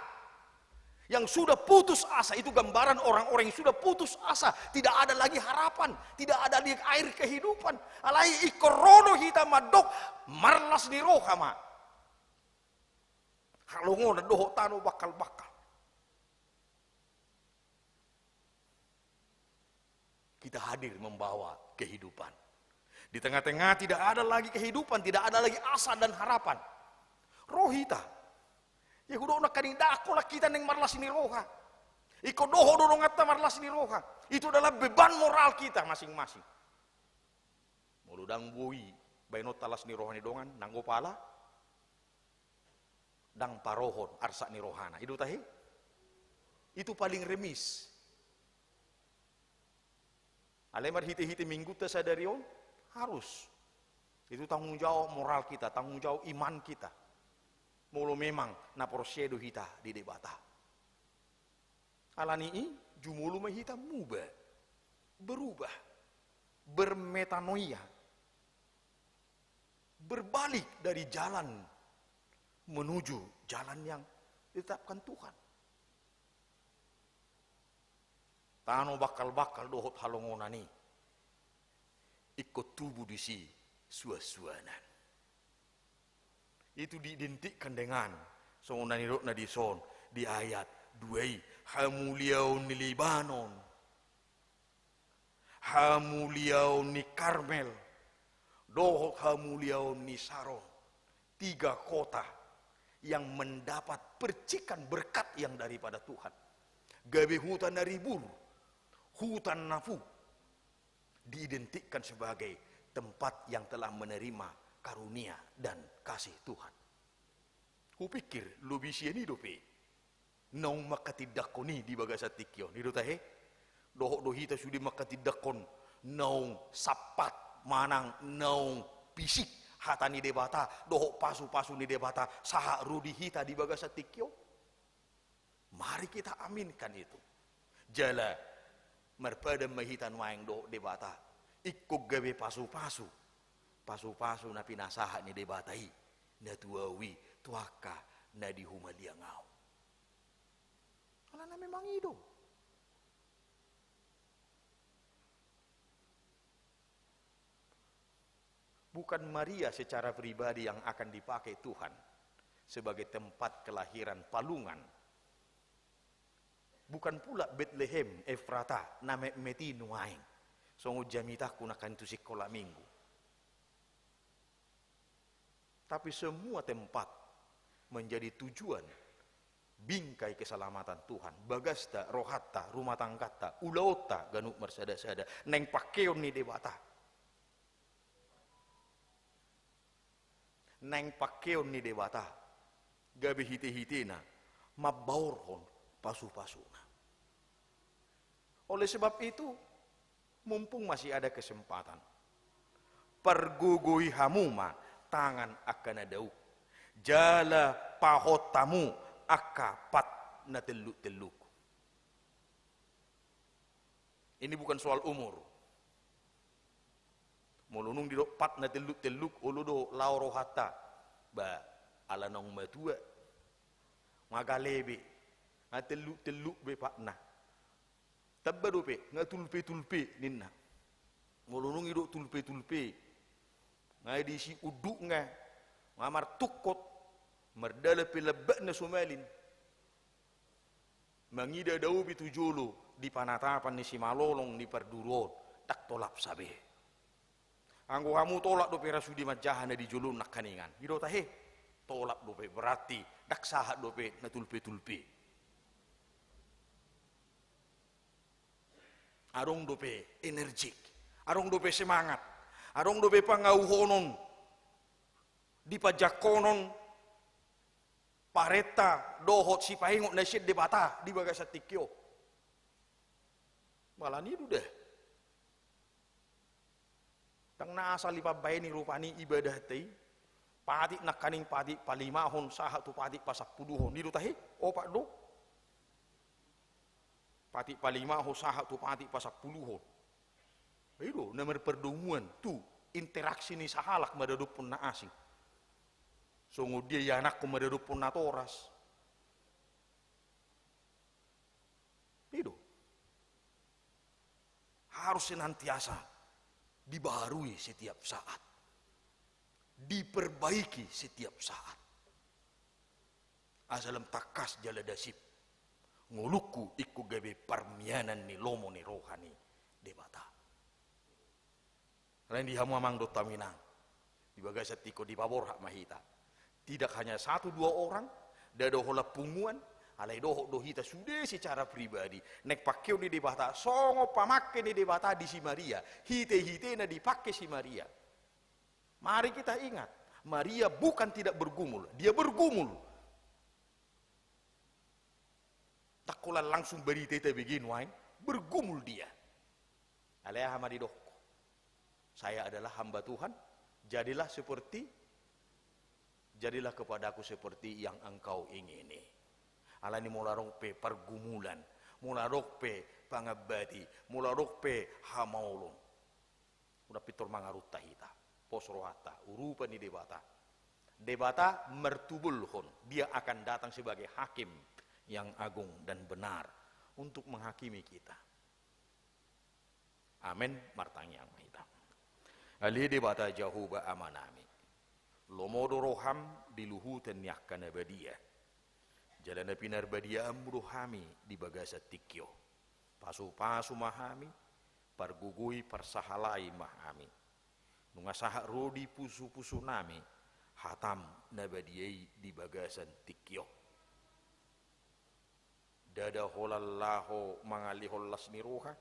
Yang sudah putus asa, itu gambaran orang-orang yang sudah putus asa, tidak ada lagi harapan, tidak ada lagi air kehidupan. Alai ingkon ro do hita mandok, marlas ni roha ma. Halongonan dohot tano bangkal-bangkal. Kita hadir membawa kehidupan. Di tengah-tengah tidak ada lagi kehidupan, tidak ada lagi asa dan harapan. Ro hita. Ia hudok nangkaning ndang holan hita naeng marlas ni roha. Ingkon dohot do donganta marlas ni roha. Itu adalah beban moral kita masing-masing. Molo ndang boi baenonta las ni roha ni dongan, nanggo pala ndang parohon arsak ni rohana. I do tahe? Itu paling remis. Alai marhite-hite minggunta sadari on, harus. Itu tanggung jawab moral kita, tanggung jawab iman kita. Molo memang na porsea do hita di Debata. Alani i, jumolo ma hita muba, berubah, bermetanoia, berbalik dari jalan menuju jalan yang ditetapkan Tuhan. Tano bangkal-bangkal dohot halongonan i, ingkon tubu disi suan-suanan. Itu diidentikan dengan songon na nidokna dison di ayat dua i, hamuliaon ni Libanon, hamuliaon ni Karmel, dohot hamuliaon ni Saron. Tiga kota yang mendapat percikan berkat yang daripada Tuhan. Gabe huta na ribur, huta na napu, diidentikan sebagai tempat yang telah menerima karunia dan kasih Tuhan. Hupikir lobi sian i dope naung manghatindanghon i di bagasan tingki on, i do tahe? Dohot do hita sude manghatindanghon naung sampat manang naung pisik hata ni Debata dohot pasu-pasu ni Debata sahat ro di hita di bagasan tingki on? Mari kita aminkan itu. Jala marpadan ma hita nuaeng dohot Debata, ingkon gabe pasu-pasu Pasu-pasu na pinasahat ni Debata i, na tu ahu i, tu angka na di humaliang ahu. Alana memang i do. Bukan Maria secara pribadi yang akan dipakai Tuhan sebagai tempat kelahiran palungan. Bukan pula Betlehem Efrata na metmet i nuaeng, songon jamitangku nangkaning tu sikola minggu. Tapi semua tempat menjadi tujuan bingkai keselamatan Tuhan, bagasta, rohanta, rumah tangganta, ulaonta, ganup marsada-sada, naeng pangkeon ni Debata. Naeng pangkeon ni Debata, gabe hite-hitena mambaorhon pasu-pasuna. Oleh sebab itu, mumpung masih ada kesempatan, pargogoi hamu ma tangan angka na dauk, jala pahot hamu angka pat na telluk-telluk. Ini bukan soal umur. Molo nunga didok pat na telluk-telluk, olo do lao rohanta. Ba, ala naung matua. Nga gale be, nga telluk-telluk be patna. Tamba dope, nga tulpe-tulpe ninna. Molo nunga didok tulpe-tulpe, nga disi undukna, nga martungkot, mardalan pe lambakna so malin. Mangida daobi tu jolo di panatapan ni simalolong ni parduru on, ndang tolap sa be. Anggo hamu tolap dope ra sude manjaha na di jolo nangkaningan, i do tahe, tolap dope, berarti ndang sahat dope na tulpe-tulpe. Adong dope energik, adong dope semangat, adong dope pangauhonon di panjangkonon parenta dohot sipaingot na sian Debata di bagasan tingki on. Alani i do da. Ndang na asal dipambaen i rupani ibadahta i, patik nangkaning patik palimahon sahat tu patik pasampuluhon, i do tahe, opat do. Patik palimahon sahat tu patik pasampuluhon. I do na marpardomuan tu interaksi ni sahalak maradophon na asing. Songon dia ianakhon maradophon natoras. I do. Harus senantiasa dibaharui setiap saat, diperbaiki setiap saat. Asa lam tangkas jala dasip ngolungku ingkon gabe parmianan ni lomo ni roha ni Debata. Alani i di hamu amang dohot hamu inang, di bagasan tingki on dipaborhat ma hita. Tidak hanya satu dua orang, ndada holan punguan, alai dohot do hita sude secara pribadi. Naeng pangkeon ni Debata, songon pamangke ni Debata di si Maria, hite-hitena dipangke si Maria. Mari kita ingat, Maria bukan tidak bergumul, dia bergumul. Ndang holan langsung barita i tabege nuaeng, bergumul dia. Alai aha ma didok? Saya adalah hamba Tuhan, jadilah seperti, jadilah kepadaku seperti yang Engkau ingini. Alani molo adong pe pargumulan, molo adong pe pangambati, molo adong pe hamaolon, unang pintor mangarunta hita, pos rohanta, urupa ni Debata. Debata mertubulhon, Dia akan datang sebagai hakim yang agung dan benar untuk menghakimi kita. Amen. Martangiang ma hita. Ale Debata Jahowa Amanami, lomo do roham di luhutan ni angka na badia. Jala na pinarbadiaanmu do hami di bagasan tingki on. Pasu-pasu ma hami, pargogoi parsahalai ma hami. Nunga sahat ro di pusu-pusunami hatam na badia i di bagasan tingki on. Ndada holan laho mangalehon las ni roha,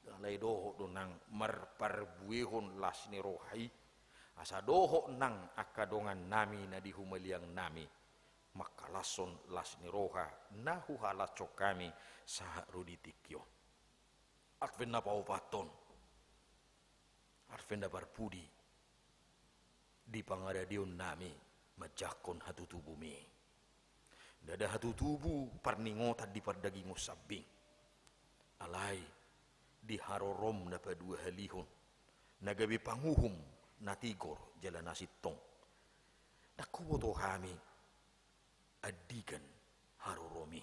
alai dohot do nang marparbuehon las ni roha i, asa dohot nang angka dongannami na di humaliangnami mangkalashon las ni roha na huhalashon hami sahat ro di tingki on. Advent na paopathon, Advent na parpudi di pangaradeonnami manjangkon hatutubumi. Ndada hatutubu parningotan di pardagingon sambing, alai di harorom na paduahalihon, na gabe panguhum na tigor jala na sintong. Ndang huboto hami andigan haroromi.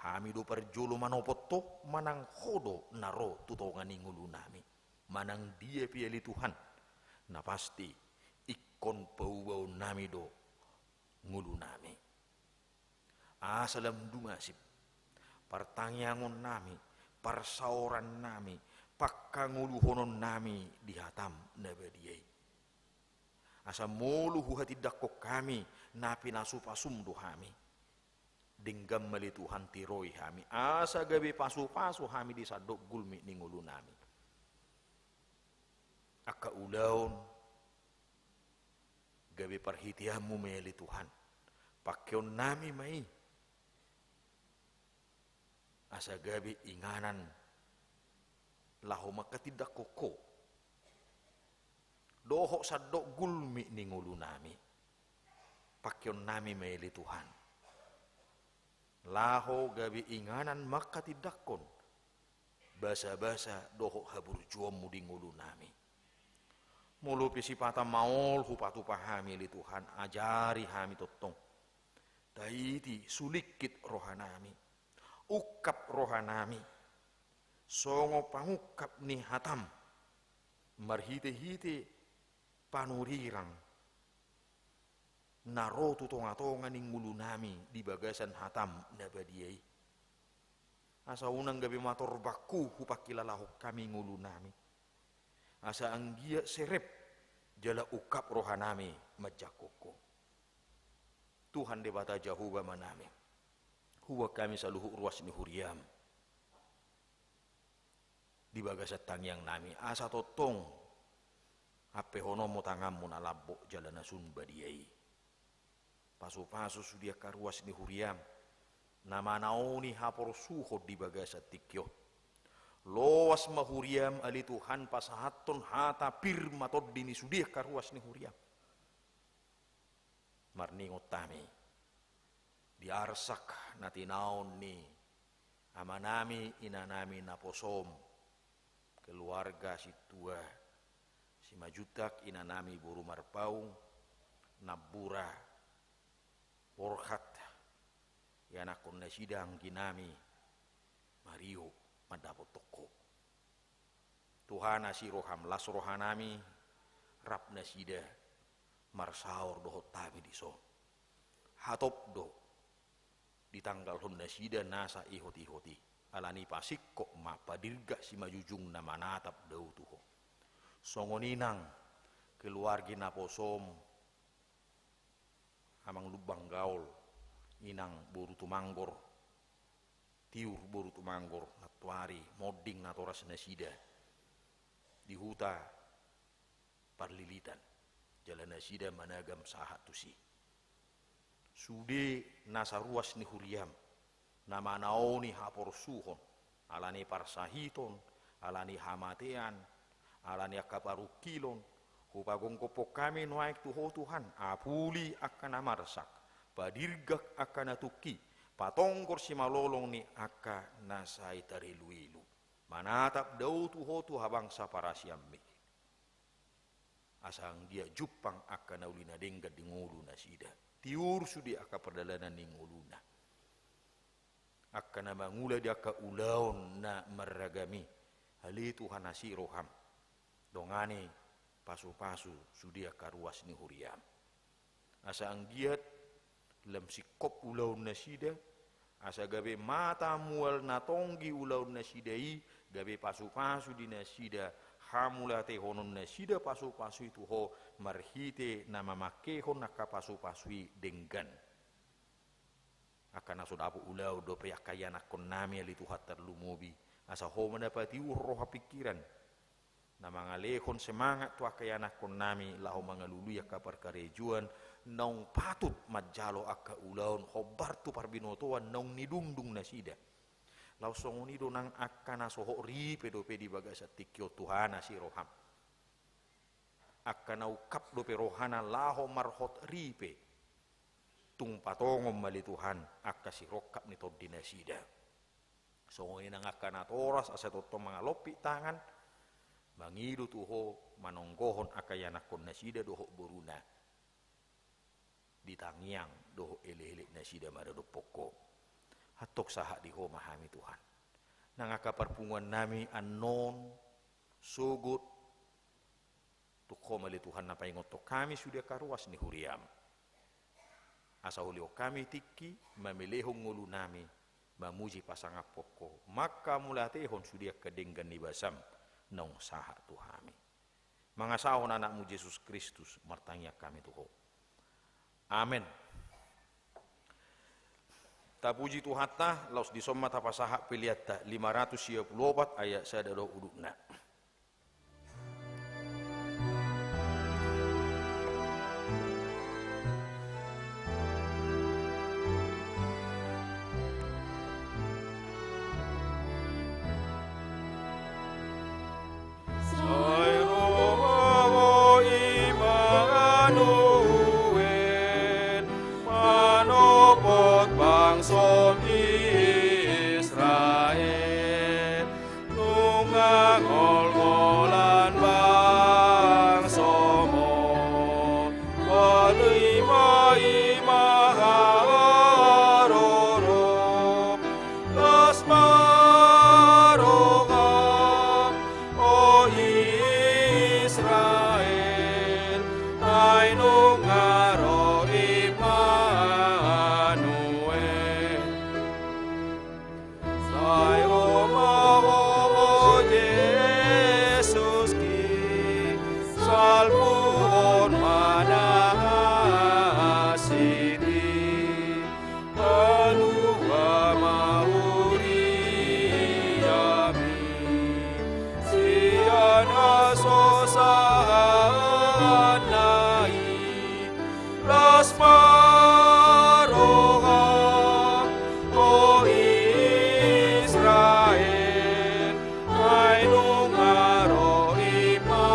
Hami do parjolo manopot ho manang ho do na ro tu tonga ni ngolunami. Manang dia pe ale Tuhan, na pasti ingkon paubaonnami do ngolunami. Asa lam dumasip partangiangonnami, parsaorannami, pangkangoluhononnami di hatam na badia i. Asa molo huhatindangkon hami na pinasupasum do hami, denggan ma ale Tuhan tiroi hami, asa gabe pasupasu hami di sandok gulmit ni ngolunami. Angka ulaon gabe parhiteanmu ma i ale Tuhan, pangkeonnami ma i, asa gabe inganan laho manghatindangkon ho dohot sandok gulmit ni ngolunami. Pangkeonnami ma i ale Tuhan, laho gabe inganan manghatindangkon basabasa dohot haburjuonmu di ngolunami. Molo pe sipata maol hupatupa hami ale Tuhan, ajari hami tongtong. Taiti sulingkit rohanami, ungkap rohanami songon pangungkap ni hatam marhitehite panurirang na ro tu tongatonga ni ngolunami di bagasan hatam na badia i. Asa unang gabe mator bangku hupangkilalahon hami ngolunami, asa anggiat serep jala ungkap rohanami manjangkon ho. Tuhan Debata Jahowa Amanami, huboan hami saluhut ruas ni huriam di bagasan tangiangnami, asa tongtong ampehononmu tanganmu na lambok jala na sun badia i. Pasupasu sude angka ruas ni huriam na manaoni haporsuhon di bagasan tingki on. Loas ma huriam ale Tuhan pasahathon hata pir ma tondi ni sude angka ruas ni huriam. Marningot hami di arsak na tinaon ni amanami inanami naposom, keluarga sintua Simanjuntak, inanami boru Marpaung, Nambura, borhat, ianakhon nasida angginami Mario mandapothon ho. Tuhan asi roham, las rohanami rap nasida marsaor dohot hami dison. Hatop do ditanggalhon nasida nasa ihot-ihot i, alani pasingkop ma padirgak simanjujung na manatap dao tu ho. Songon i nang keluarga naposom, amang Lumban Gaol, inang boru Tumanggor, tiur boru Tumanggor, nantoari monding natoras nasida di huta Parlilitan, jala nasida managam sahat tusi. Sude nasa ruas ni huriam na manaoni haporsuhon, alani parsahiton, alani hamatean, alani angka parungkilon, hupagomgophon hami nuaeng tu ho Tuhan, apuli angka na marsak, padirgak angka na tungki, patonggor simalolong ni angka na sai tareluelu. Manatap dao tu ho tu habangsa parasianmi, asa anggiat jumpang angka na uli na denggan di ngolu nasida. Tiur sude angka pardalanan ni ngoluna, angka na mangula di angka ulaon na marragam i. Ale Tuhan, asi roham, dongani pasupasu sude angka ruas ni huriam, asa anggiat lam singkop ulaon nasida, asa gabe mata mual na tonggi ulaon nasida i, gabe pasupasu di nasida, hamauliatehonon nasida pasupasu i tu ho, marhite na mamangkehon angka pasupasu i denggan. Angka na so dapot ulaon dope angka ianakhonnami, ale Tuhan, tarlumobi, asa ho ma na patiur roha pingkiran, na mangalehon semangat tu angka ianakhonnami laho mangalului angka parkarejoan naung patut manjalo angka ulaon hombar tu parbinotoan naung nidungdung nasida. Laos songon i do nang angka na so hot ripe dope di bagasan tingki on, Tuhan, asi roham, angka na ungkap dope rohana laho marhot ripe, tung patongon ma, ale Tuhan, angka sirongkap ni tondi nasida. Songon i nang angka natoras asa tongtong mangalompit tangan, mangido tu Ho manonggohon angka ianakhon nasida dohot boruna di tangiang dohot elek-elek nasida maradophon Ho. Antong sahat di Ho ma hami Tuhan. Nang angka parpunguan nami annon sogot tu Ho ma ale Tuhan na paingothon hami sude angka ruas ni huriaM. Asa holihon hami tingki mamelehon ngolu nami mamuji pasangaphon Ho, mangkamauliatehon sude angka denggan ni basaM naung sahat tu hami. Mangasahon AnakMu Jesus Kristus martangiang hami tu Ho. Amen. Tapuji Tuhanta, laos dison ma tapasahat peleanta lima ratus sia pulu opat ayat sada dohot udutna. Sai ro ma Ho Immanuel, manopot bangsoM Israel. Nunga ngolngolan bangsoM on, boi ma i ma haroro. Las ma rohaM, o Israel, ai nunga ro Immanuel. Sai ro ma Ho Jesus, salpuhon ma na asing i. Palua ma huriaMi sian hasusaan na i. Las ma rohaM, o Israel, ai nunga ro Immanuel.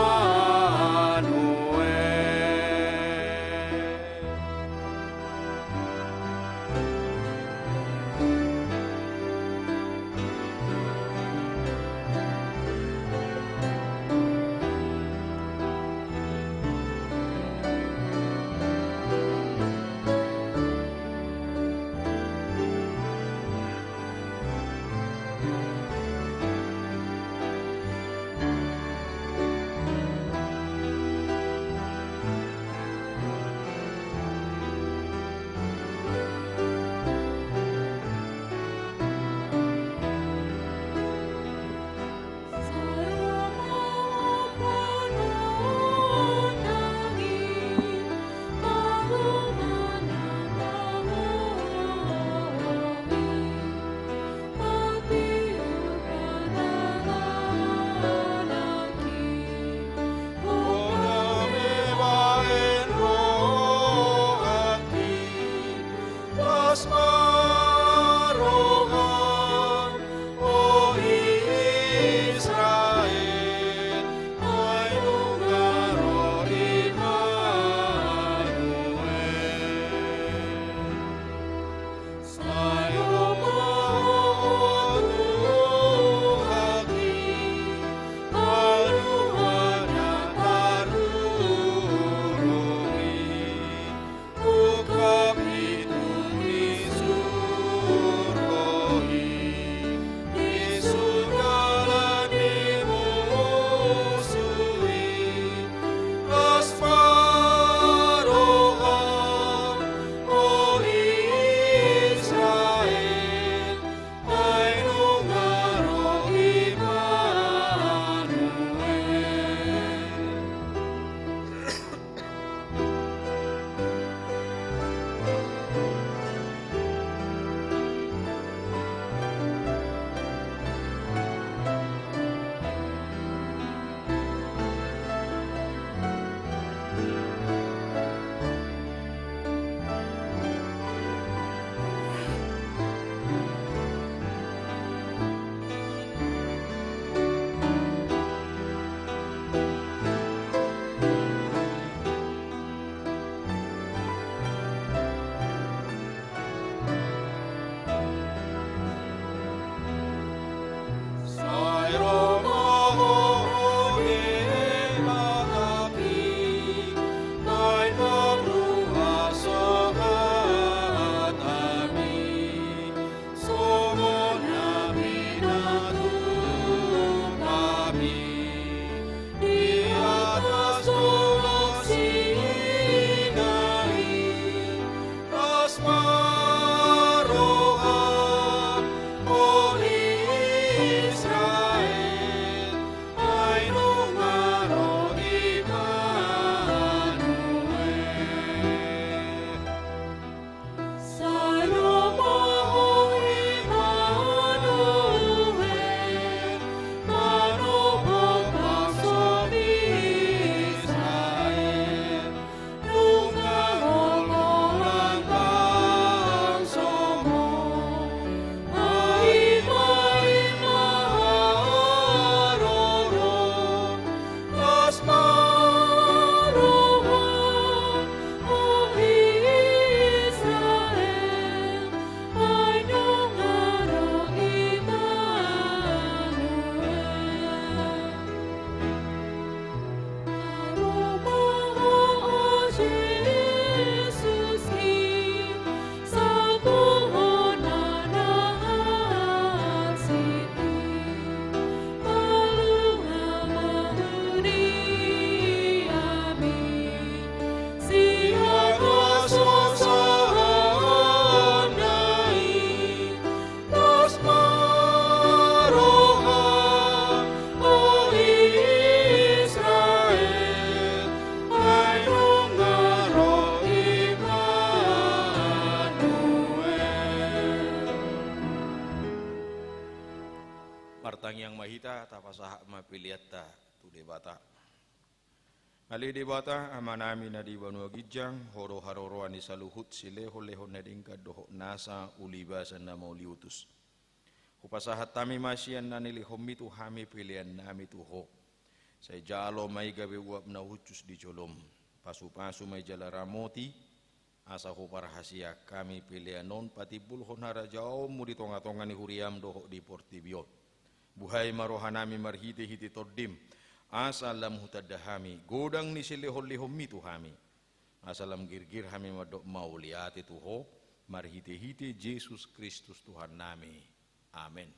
Las ma roham, o Israel, ai nunga ro Immanuel. Sai ro ma Ho tu hami, aluhon na tarlumobi. Ungkap i tu ni su Maroha, o Israel, ai nunga ro Immanuel. Sai domma ho Immanuel, manopot bangso Israel. Las Maroha, o Israel, ai nunga ro Immanuel. Martangiang ma hita, tapasahat ma peleanta tu Debata. Ale Debata, Amanami na di banua ginjang, Ho do haroroan ni saluhut silehonlehon na denggan dohot nasa ulibasan na mauliutus. Hupasahat hami ma sian na nilehonmi tu hami peleannami tu Ho. Sai jalo ma i gabe uap na hushus di jolom. Pasupasu ma i jala ramoti, asa huparhaseang hami pelean on patimbulhon harajaonmu di tongatonga ni huriam dohot di portibi on. Buhai ma rohanami marhitehite Tondim, asa lam hutanda hami godang ni silehonlehonmi tu hami, asa lam girgir hami mandok mauliate tu Ho, marhitehite Jesus Kristus Tuhannami. Amen.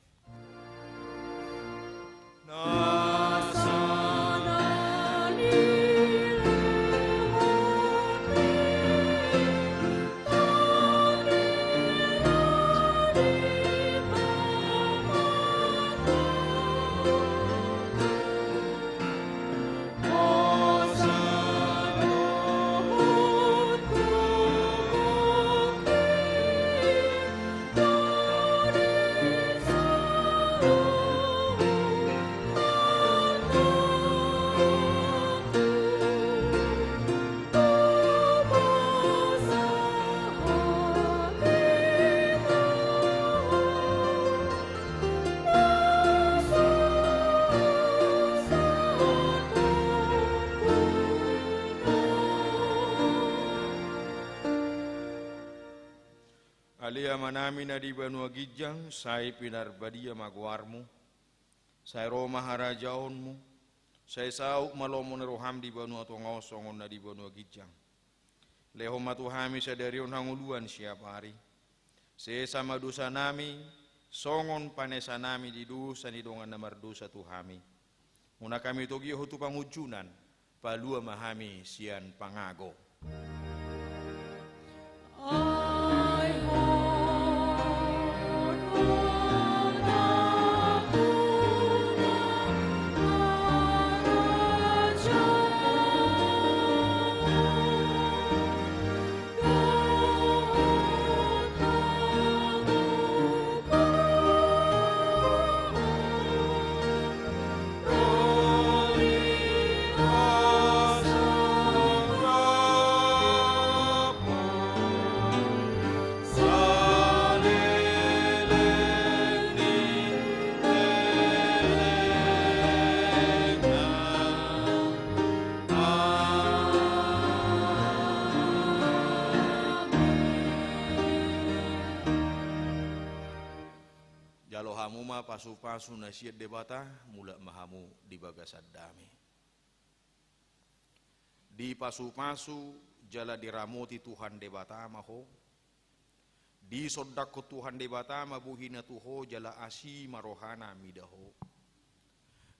Ale Amanami na di banua ginjang, sai pinarbadia ma goarmu, sai ro ma harajaonmu, sai saut ma lomo ni roham di banua tonga on songon na di banua ginjang. Lehon ma tu hami sadari on hangoluan siapari. Sesa ma dosanami, songon panesanami di dosa ni dongan na mardosa tu hami. Unang hami togihon tu pangunjunan, palua ma hami sian pangago. Jalo hamu ma pasupasu na sian Debata, mulak ma hamu di bagasan dame. Dipasupasu jala diramoti Tuhan Debata ma ho. Disondangkon Tuhan Debata ma bohina tu ho jala asi ma rohana mida ho.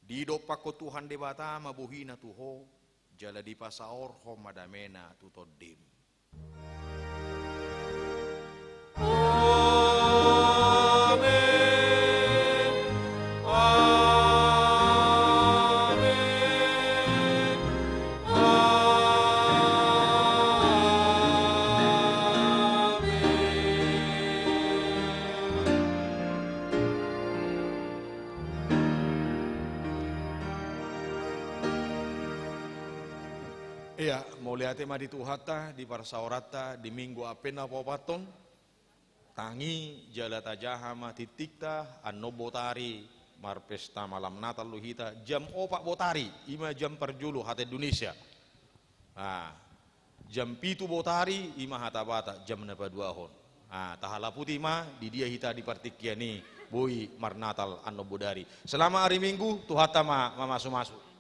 Didompakkon Tuhan Debata ma bohina tu ho jala dipasaorhon ma damena tu tondim. Mauliate ma di Tuhanta, di parsaoranta, di Minggu Advent na paopathon. Tangi jala tajaha ma tingtingta, annon botari marpesta malam Natal do hita, jam opat botari, i ma jam parjolo hata Indonesia. Ah, jam pitu botari, i ma hata Batak, jam na paduahon. Ah, tahalaputi ma, di dia hita di partingkian i, boi marnatal annon bodari. Selamat hari Minggu, Tuhanta ma mamasumasu.